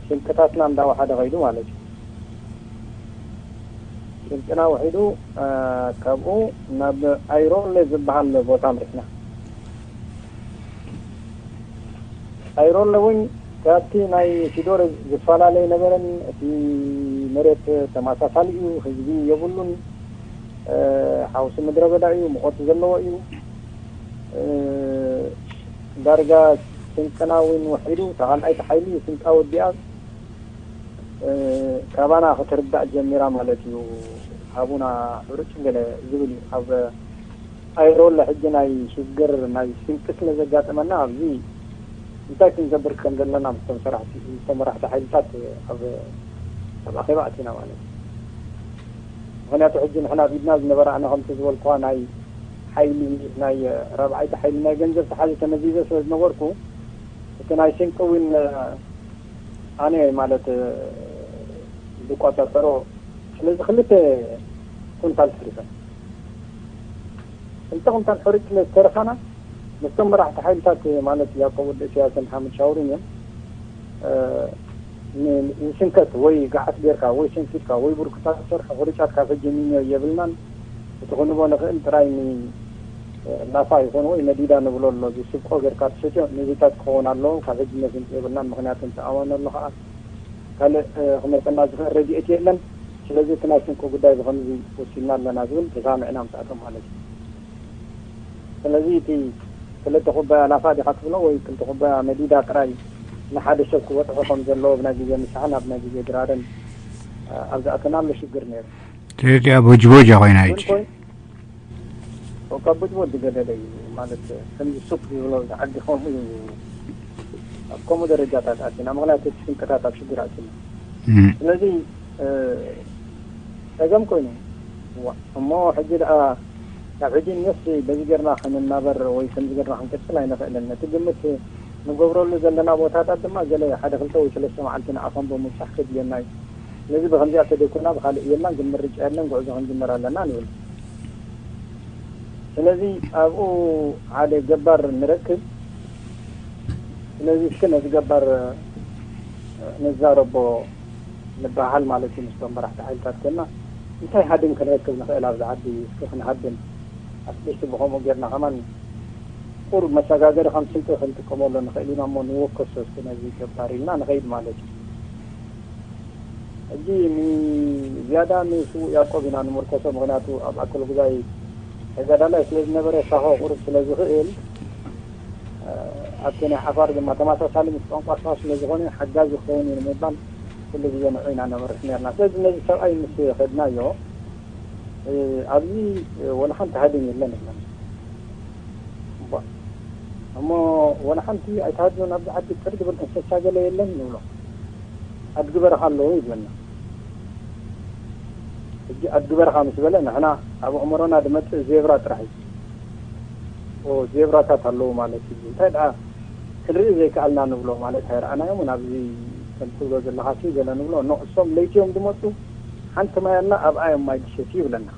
ስንቅታትና እንዳወሓደ ኸይዱ ማለት እዩ። ስንቅና ውሒዱ፣ እ፣ ካብኡ ናብ ኣይሮለ ዝበሃል ቦታ ኣምሪሕና። ኣይሮለ እውን ካብቲ ናይ ሲዶር ዝፈላለ ኣይነበረን። እቲ መሬት ተመሳሳሊ እዩ፣ ህዝቢ የብሉን። እ፣ ሓውሲ ምድረ በዳ እዩ፣ ሙቐት ዘለዎ እዩ። እ፣ ዳርጋ ስንቅና እውን ውሒዱ፣ ተኻልኣይቲ ሓይሊ ስንቃ ወዲኣ፣ እ፣ ካባና ክትርዳእ ጀሚራ ማለት እዩ። ሃቡና ሕሩጭ ገለ ዝብል እዩ። ኣብ ኣይሮለ ሕጂ ናይ ሽግር ናይ ስንቂ ስለ ዘጋጠመና፣ ኣብዚ እንታይ ክንገብር ከም ዘለና ምስቶም ሰራሕቲ፣ ምስቶም መራሕቲ ሓይልታት ኣብ፣ ኣብ ኣኼባ ኣቲና ማለት እዩ። ምኽንያቱ ሕጂ ንሕና ኣብ ኢድና ዝነበረ፣ ኣነ ከምቲ ዝበልኩዋ ናይ ሓይሊ፣ ናይ ራብዓይቲ ሓይሊ ናይ ገንዘብ ተሓዚ ተመዚዘ ስለ ዝነበርኩ፣ እቲ ናይ ስንቂ እውን ኣነ ማለት ዝቆጻጸሮ። ስለዚ ክልተ ኩንታል ተሪፈን። ክልተ ኩንታል ሕሩጭ ስለ ዝተረፋና፣ ምስቶም መራሕቲ ሓይልታት ማለት ያዕቆብ ወዲ ኢሳያስን ሓመድ ሻውሪን እዮም። እ፣ ን-፣ ንስንከት ወይ ገዓት ጌርካ ወይ ሰንኪትካ ወይ ብርኩታት ሰርሑ ክርጫት ካብ ሕጂ ሚንዮ የብልናን። እቲ ክንቦ ንኽእል ጥራይ ን-፣ ላፋ ይኹን ወይ መዲዳ ንብሎ ኣሎ፣ እዚ ስብቆ ጌርካ ትሰትዮ፣ ነዚታት ክኸውን ኣለዎ። ካብ ሕጂ ነስንቅ የብልናን፣ ምኽንያቱ እንተኣመነ ኣሎ ኸዓ ካልእ፣ እ፣ ክመጸና ዝኽእል ረድኤት የለን። ስለዚ እቲ ናይ ስንቂ ጉዳይ ብኸምዚ ወሲንና ኣለና ዝብል ተሳሚዕና ምስኣቶም ማለት እዩ። ስለዚ እቲ ክልተ ኩባያ ላፋ ዲኻ ትብሎ ወይ ክልተ ኩባያ መዲዳ ጥራይ ንሓደ ሰብ ክበጽሖ ከም ዘለዎ ብናይ ግዜ ምሳሕን ኣብ ናይ ግዜ ድራርን፣ እ፣ ኣብ ዝኣተናሉ ሽግር ነይሩ። ስለዚ ኣብ ቦጅቦጃ ኮይና ግን ሕጂ። ኮይኑ፣ ካብ ቦጅቦጅ ዝገደደ እዩ ማለት ከምዚ ሱቅ ዝብሎ ዓዲ ከምኡ እዩ። ኣብ ከምኡ ደረጃታት ኣቲና፣ ምኽንያቱ እቲ ሽንቅታት ኣብ ሽግር ኣቲና። እም። ስለዚ፣ እ፣ ጸገም ኮይኑ፣ ዋ፣ እሞ ሕጂ ደኣ ካብ ሕጂ ንስ በዚ ጌርና ክንናበር ወይ ከምዚ ጌርና ክንቅጽል ኣይንኽእልን። ነቲ ግምት ንገብረሉ ዘለና ቦታታት ድማ ገለ ሓደ ክልተ ወይ ሰለስተ መዓልቲ ንዓኹም ብምብጻሕ ከድልየና እዩ። ስለዚ ብኸምዚኣ ተደይኮና ብኻልእ የላን፣ ግን ምርጫ የለን፣ ጉዕዞ ክንጅምር ኣለና ንብል። ስለዚ ኣብኡ ሓደ ገባር ንረክብ። ስለዚ እስኪ ነዚ ገባር ንዛረቦ ንበሃል ማለት እዩ። ምስቶም መራሕቲ ሓይልታት ኮና እንታይ ሃድን ክንረክብ ንኽእል ኣብዚ ዓዲ እስኪ ክንሃድን፣ ኣትሊስት ብኸምኡ ጌርና ከማን ቁሩብ መሰጋገሪ ከም ስልቲ ክንጥቀመሉ ንኽእል ኢና እሞ ንወከሶ እስኪ ነዚ ገባር ኢልና ንኸይድ ማለት እዩ። ሕጂ ንዝያዳ ንስዉእ ያዕቆብ ኢና ንምርኮሶ፣ ምኽንያቱ ኣብ ኣከለ ጉዛይ ተጋዳላይ ስለ ዝነበረ ሳሆ ቁሩብ ስለ ዝኽእል፣ እ፣ ኣብቲ ናይ ዓፋር ድማ ተመሳሳሊ ምስ ቋንቋ ሳሆ ስለ ዝኾነ ሓጋዚ ክኸውን እዩ ንምባል ኩሉ ግዜ ንዑ ኢና ነምርሕ ነርና። ስለዚ ነዚ ሰብኣይ ምስ ከድናዮ፣ እ፣ ኣብዚ፣ እ፣ ወላ ሓንቲ ሃድን የለን ኢልና። እሞ፣ እሞ ወላ ሓንቲ ኣይትሃድኑን ኣብዚ ዓዲ ጥር ዝብል እንስሳ ገለ የለን ንብሎ። ኣድጊ በረኻ ኣለዎ ይብለና። ሕጂ ኣድጊ በረኻ ምስ በለ ንሕና ኣብ ኣእምሮና ዝመጽእ ዜብራ ጥራሕ እዩ። ኦ፣ ዜብራታት ኣለዉ ማለት እዩ። እንታይ ደኣ ክንርኢ ዘይከኣልና ንብሎ ማለት ኣይረኣናዮምን ኣብዚ ከም ትብሎ ዘለኻ ሲ ገለ ንብሎ። ኖ፣ እሶም ለይቲ እዮም ዝመጹ፣ ሓንቲ ማይ ኣላ ኣብኣ እዮም ማይ ዝሰትዩ ይብለና።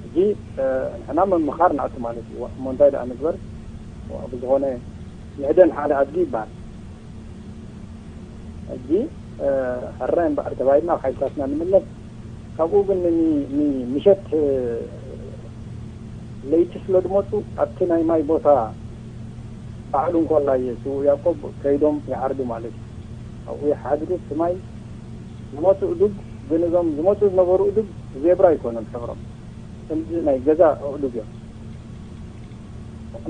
ሕጂ፣ እ፣ ንሕና ምምኻር ንኣቱ ማለት እዩ። እሞ እንታይ ደኣ ንግበር? ብዝኾነ ንሕደን ሓደ ኣድጊ ይበሃል። ሕጂ፣ እ፣ ሕራይ እምበኣር ተባሂልና ኣብ ሓይልታትና ንምለስ። ካብኡ ግን ን-፣ ን-፣ ምሸት፣ እ፣ ለይቲ ስለ ዝመጹ ኣብቲ ናይ ማይ ቦታ ባዕሉ እንኮላይ ስዉእ ያዕቆብ ከይዶም ይዓርዱ ማለት እዩ። ኣብኡ ይሓድሩ። እቲ ማይ ዝመጹ እዱግ ግን እዞም ዝመጹ ዝነበሩ እዱግ ዜብራ ኣይኮኑን ሕብሮም። ከምዚ ናይ ገዛ ኣእዱግ እዮም።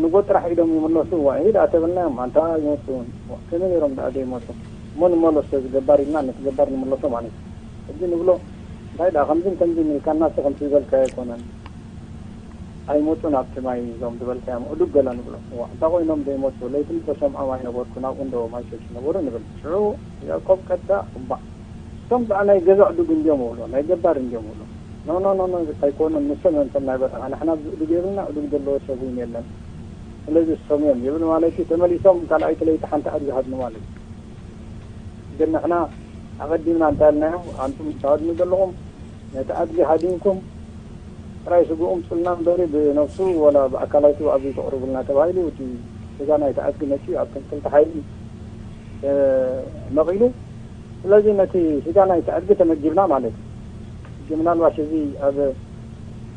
ንጎ ጥራሕ ኢዶም ይምለሱ። ዋ፣ ይሄ ደኣ ተበልናዮም፣ ኣንታ ይመጹ። ዋ፣ ከመይ ነይሮም ደኣ ዘይመጹ? እሞ ንመለሶ፣ እዚ ገባር ኢልና ነቲ ገባር ንመለሶ ማለት እዩ። ሕጂ ንብሎ፣ እንታይ ደኣ ከምዝን ከምዝን ኢልካናሲ ከምቲ ዝበልካዮ ኣይኮነን። ኣይመጹን ኣብቲ ማይ እዞም ዝበልካዮም እዱግ ገለ ንብሎ። ዋ፣ እንታይ ኮይኖም ዘይመጹ? ለይቲ ተሰምዖም ኣይነበርኩን፣ ኣብኡ እንዶ ማይ ሰትዩ ነበሩ ንብል። ሽዑ ያዕቆብ ቀጥታ፣ እባ እቶም ደኣ ናይ ገዛ እዱግ እንድዮም እብሎ፣ ናይ ገባር እንድዮም እብሎ። ኖ፣ ኖ፣ ኖ፣ ኖ፣ ኣይኮኑን፣ ንሶም እዮም እቶም ናይ በረኻ። ንሕና ኣብዚ እዱግ የብልና፣ እዱግ ዘለዎ ሰብ እውን የለን። ስለዚ እሶም እዮም ይብል ማለት እዩ። ተመሊሶም ካልኣይቲ ለይቲ ሓንቲ ኣድጊ ሃድኑ ማለት እዩ። ግን ንሕና ኣቐዲምና እንታይ ኢልናዮም? ኣንቱም ትሃድኑ ዘለኹም ነቲ ኣድጊ ሃዲንኩም ጥራይ ስግኡ ምጹልና እምበሪ ብነብሱ ወላ ብኣካላቱ ኣብዚ ተቕርቡልና ተባሂሉ እቲ ስጋ ናይቲ ኣድጊ መጺኡ ኣብተን ክልተ ሓይሊ፣ እ፣ መቒሉ። ስለዚ ነቲ ስጋ ናይቲ ኣድጊ ተመጊብና ማለት እዩ። ሕጂ ምናልባሽ እዚ ኣብ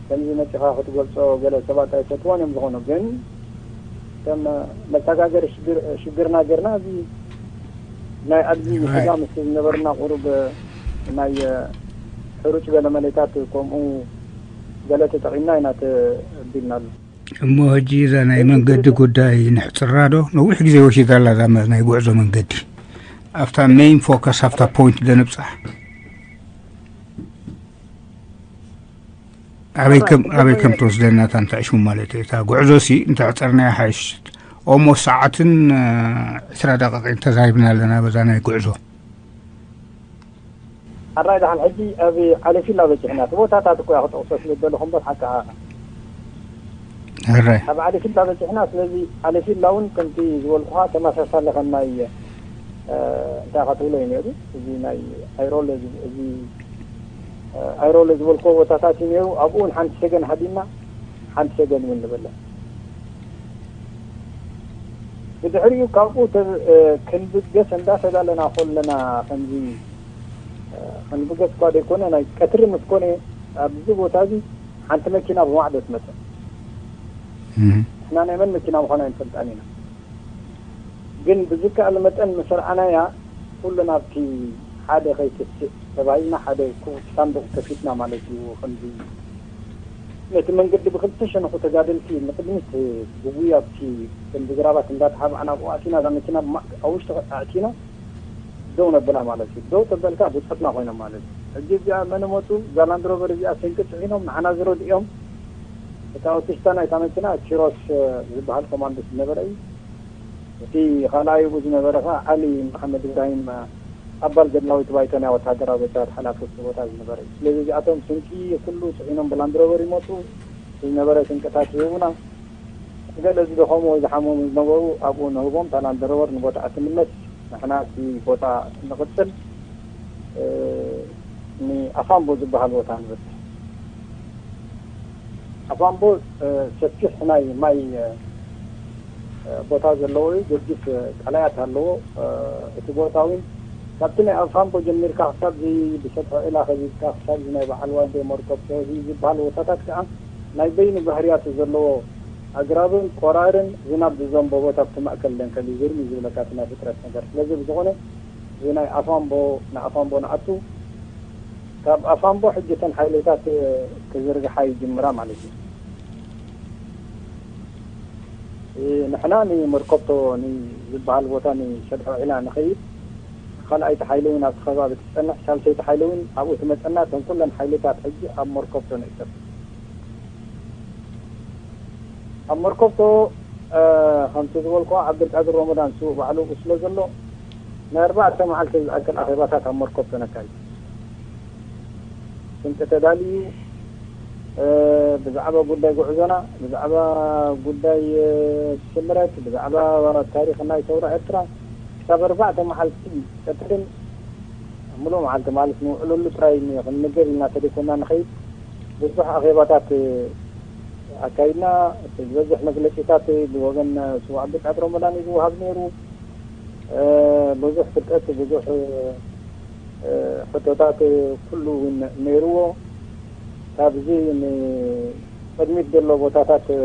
ከምዚ መጺኻ ክትገልጾ ገለ ሰባት ኣይፈትዎን እዮም ዝኾኑ፣ ግን ከም መሰጋገሪ ሽግር-፣ ሽግርና ጌርና እዚ ናይ ኣድጊ ስጋ ምስ ዝነበርና ቁሩብ ናይ ሕሩጭ ገለ መለታት ከምኡ ገለ ተጠቒምና ኢና ተቢልናሉ። እሞ ሕጂ እዛ ናይ መንገዲ ጉዳይ ንሕጽራ ዶ? ነዊሕ ግዜ ወሲዳ ኣላ እዛ መ-፣ ናይ ጉዕዞ መንገዲ። ኣብታ ሜይን ፎከስ፣ ኣብታ ፖይንት ዶ ንብጻሕ? ኣበይ ከም፣ ኣበይ ከም ትወስደና እታ እንታይ ሽሙ ማለት እዩ። እታ ጉዕዞ ሲ እንተዕጸርናያ ሓይሽ። ኦሞ ሰዓትን፣ እ፣ ዕስራ ደቂቕን ተዛሪብና ኣለና በዛ ናይ ጉዕዞ። ኣራይ ደሓን ሕጂ ኣብ ዓለፊላ በጺሕና። እቲ ቦታታት እኮ እያ ክጠቕሶ ስለ ዝደለኹ እምበር ሓቂ ሃ። ኣራይ። ኣብ ዓለፊላ በጺሕና። ስለዚ ዓለፊላ እውን ከምቲ ዝበልኩኻ ተመሳሳሊ ከም ናይ፣ እ፣ እንታይ ኢኻ ትብሎ እዩ ነይሩ። እዚ ናይ ኣይሮለ እዚ፣ እዚ፣ እ፣ ኣይሮለ ዝበልኩዎ ቦታታት እዩ ነይሩ። ኣብኡ እውን ሓንቲ ሰገን ሃዲምና፣ ሓንቲ ሰገን እውን ንበልዕ። ብድሕሪኡ ካብኡ ተ-፣ እ፣ ክንብገስ እንዳተዳለና ከለና ከምዚ፣ እ፣ ክንብገስ እኳ ዘይኮነ ናይ ቀትሪ ምስ ኮነ ኣብዚ ቦታ እዚ ሓንቲ መኪና ብማዕዶ ትመጽእ። እህ። ንሕና ናይ መን መኪና ምዃና ኣይንፈልጣን ኢና። ግን ብዝከኣል መጠን ምስ ረኣናያ ኩሉ ናብቲ ሓደ ከይትስእ ተባሂልና ሓደ ክፉት ሳንዱቕ ከፊትና ማለት እዩ። ከምዚ ነቲ መንገዲ ብክልተ ሸነኹ ተጋደልቲ ንቕድሚት ብጉያ ኣብቲ ከምዚ ግራባት እንዳተሓባእና ኣብኡ ኣቲና እዛ መኪና ብማ-፣ ኣብ ውሽጢ ኣእቲና ደው ነብላ ማለት እዩ። ደው ተበልካ ብጾትና ኮይኖም ማለት እዩ። ሕጂ እዚኣ መን መጹ? እዛ ላንድሮቨር እዚኣ ስንቂ ጽዒኖም ንዓና ዝረድኦም። እታ ኣውቲስታ ናይታ መኪና ኪሮስ ዝበሃል ኮማንዶ ዝነበረ እዩ። እቲ ካልኣይ ብኡ ዝነበረ ኸዓ ዓሊ መሓመድ ኢብራሂም ኣባል ገድላዊት ባይቶ ናይ ወታደራዊ ቤት ጽሕፈት ሓላፊ እቲ ቦታ ዝነበረ እዩ። ስለዚ እዚኣቶም ስንቂ ኩሉ ጽዒኖም ብላንድሮቨር ይመጹ። ዝነበረ ስንቅታት ይህቡና። ገለ ዝደኸሙ ወይ ዝሓመሙ ዝነበሩ ኣብኡ ንህቦም፣ እታ ላንድሮቨር ንቦታኣ ትምለስ፣ ንሕና እቲ ቦታ ንቕጽል፣ እ፣ ንኣፋምቦ ዝበሃል ቦታ ንበጽሕ። ኣፋምቦ፣ እ፣ ሰፊሕ ናይ ማይ፣ እ፣ እ፣ ቦታ ዘለዎ እዩ። ገዲፍ፣ እ፣ ቀላያት ኣለዎ። እ፣ እቲ ቦታ እውን ካብቲ ናይ ኣፋምቦ ጀሚርካ ክሳብ እዚ ብሰጥሖ ዒላ ከቢብካ ክሳብ እዚ ናይ በዓል ዋልደ መርኮብ እዚ ዝበሃል ቦታታት ከዓ ናይ በይኑ ባህርያቱ ዘለዎ ኣግራብን ቆራርን ዝናብ ዝዘንቦ ቦታ ኣብቲ ማእከል ደንከል እዩ። ግርም እዩ ዝብለካ እቲ ናይ ፍጥረት ነገር። ስለዚ ብዝኾነ እዚ ናይ ኣፋምቦ፣ ንኣፋምቦ ንኣቱ፣ ካብ ኣፋምቦ ሕጂ እተን ሓይልታት ክዝርግሓ ይጅምራ ማለት እዩ። እ፣ ንሕና ንመርኮብቶ ንዝበሃል ቦታ ንሸድሖ ዒላ ንኸይድ፣ ካልኣይቲ ሓይሊ እውን ኣብቲ ከባቢ ትጸንሕ፣ ሳልሰይቲ ሓይሊ እውን ኣብኡ ትመጸና። እተን ኩለን ሓይልታት ሕጂ ኣብ መርኮብቶ ንእከብ። ኣብ መርኮብቶ፣ እ፣ ከምቲ ዝበልኩ ዓብደልቃድር ሮመዳን ስዉእ ባዕሉ ስለ ዘሎ፣ ናይ ኣርባዕተ መዓልቲ ዝኣክል ኣኼባታት ኣብ መርኮብቶ ነካይድ። ስንቂ ተዳልዩ፣ እ፣ ብዛዕባ ጉዳይ ጉዕዞና፣ ብዛዕባ ጉዳይ፣ እ፣ ስምረት፣ ብዛዕባ ታሪኽ ናይ ሰውራ ኤርትራ ክሳብ ኣርባዕተ መዓልቲ ቀትርን ምሉእ መዓልቲ ማለት ንውዕለሉ ጥራይ ን-፣ ክንምገብ ኢልና ተደኮና ንኸይድ። ብዙሕ ኣኼባታት ኣካይድና። እቲ ዝበዝሕ መግለጺታት ብወገን ስዉእ ዓብደልቃድር ሮመዳን እዩ ዝወሃብ ነይሩ። እ፣ ብዙሕ ፍልጠት፣ ብዙሕ፣ እ፣ ሕቶታት ኩሉ እውን ነይርዎ። ካብዚ ንቅድሚት ዘሎ ቦታታት፣ እ፣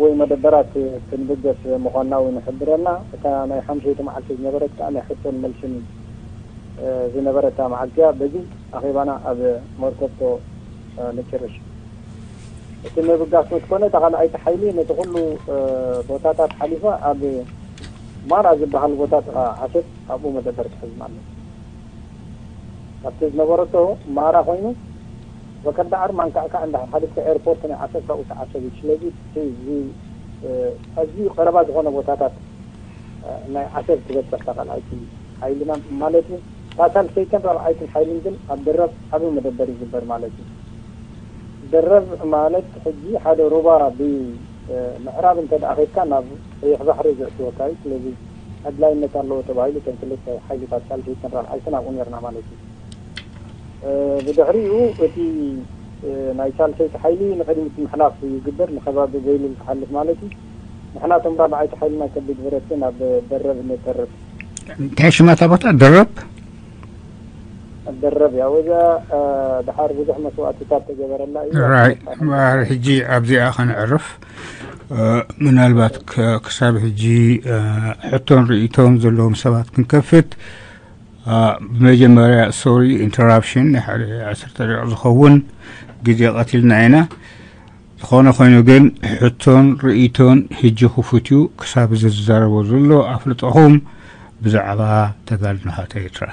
ወይ መደበራት ክንብገስ ምዃንና እውን ይሕብረና። እታ ናይ ሓምሸይቲ መዓልቲ ዝነበረት ከኣ ናይ ሕቶን መልስን፣ እ፣ ዝነበረታ መዓልቲ እያ። በዚ ኣኼባና ኣብ መርኮቶ፣ እ፣ ንጭርሽ። እቲ ምብጋስ ምስ ኮነ፣ እታ ካልኣይቲ ሓይሊ ነቲ ኩሉ፣ እ፣ ቦታታት ሓሊፋ ኣብ ማራ ዝበሃል ቦታ ጥቓ ዓሰብ ኣብኡ መደበር ትሕዝ ማለት እዩ። ካብቲ ዝነበረቶ ማራ ኮይኑ፣ በከርዳዓር ማንካዕካዕ እንዳ ሓሊፍካ ኤርፖርት ናይ ዓሰብ ካብኡ ዓሰብ እዩ። ስለዚ እቲ እዚ፣ እ፣ ኣዝዩ ቀረባ ዝኾነ ቦታታት፣ እ፣ ናይ ዓሰብ ትበጽሕ እታ ካልኣይቲ ሓይልና ማለት እዩ። እታ ሳልሰይትን ራብዓይትን ሓይልን ግን ኣብ ደረብ ዓቢ መደበር ይግበር ማለት እዩ። ደረብ ማለት ሕጂ ሓደ ሩባ ብ-፣ እ፣ ምዕራብ እንተ ደኣ ኸድካ ናብ ቀይሕ ባሕሪ ዘእትወካ እዩ። ስለዚ ኣድላይነት ኣለዎ ተባሂሉ እተን ክልተ ሓይልታት ሳልሰይትን ራብዓይትን ኣብኡ ነርና ማለት እዩ። እ፣ ብድሕሪኡ እቲ፣ እ፣ ናይ ሳልሰይቲ ሓይሊ ንቕድሚት ምሕላፍ ይግበር፣ ንከባቢ በይሉል ክሓልፍ ማለት እዩ። ንሕና እቶም ራብዓይቲ ሓይልና ከቢድ ብረት ግን ኣብ ደረብ ንተርፍ። እንታይ ሽማ እታ ቦታ? ደረብ? ደረብ እያ። ወዛ፣ እ፣ ድሓር ብዙሕ መስዋእትታት ተገበረላ እዩ። ራይ፣ እምበኣር ሕጂ ኣብዚኣ ከነዕርፍ። እ፣ ምናልባት ከ-፣ ክሳብ ሕጂ፣ እ፣ ሕቶን ርእይቶን ዘለዎም ሰባት ክንከፍት፣ እ፣ ብመጀመርያ ሶሪ ኢንተራፕሽን ናይ ሓደ ዓሰርተ ደቂቕ ዝኸውን ግዜ ቀቲልና ኢና። ዝኾነ ኮይኑ ግን ሕቶን ርእይቶን ሕጂ ክፉት እዩ። ክሳብ እዚ ዝዛረቦ ዘሎ ኣፍልጦኹም ብዛዕባ ተጋድሎ ሃተ ኤርትራ።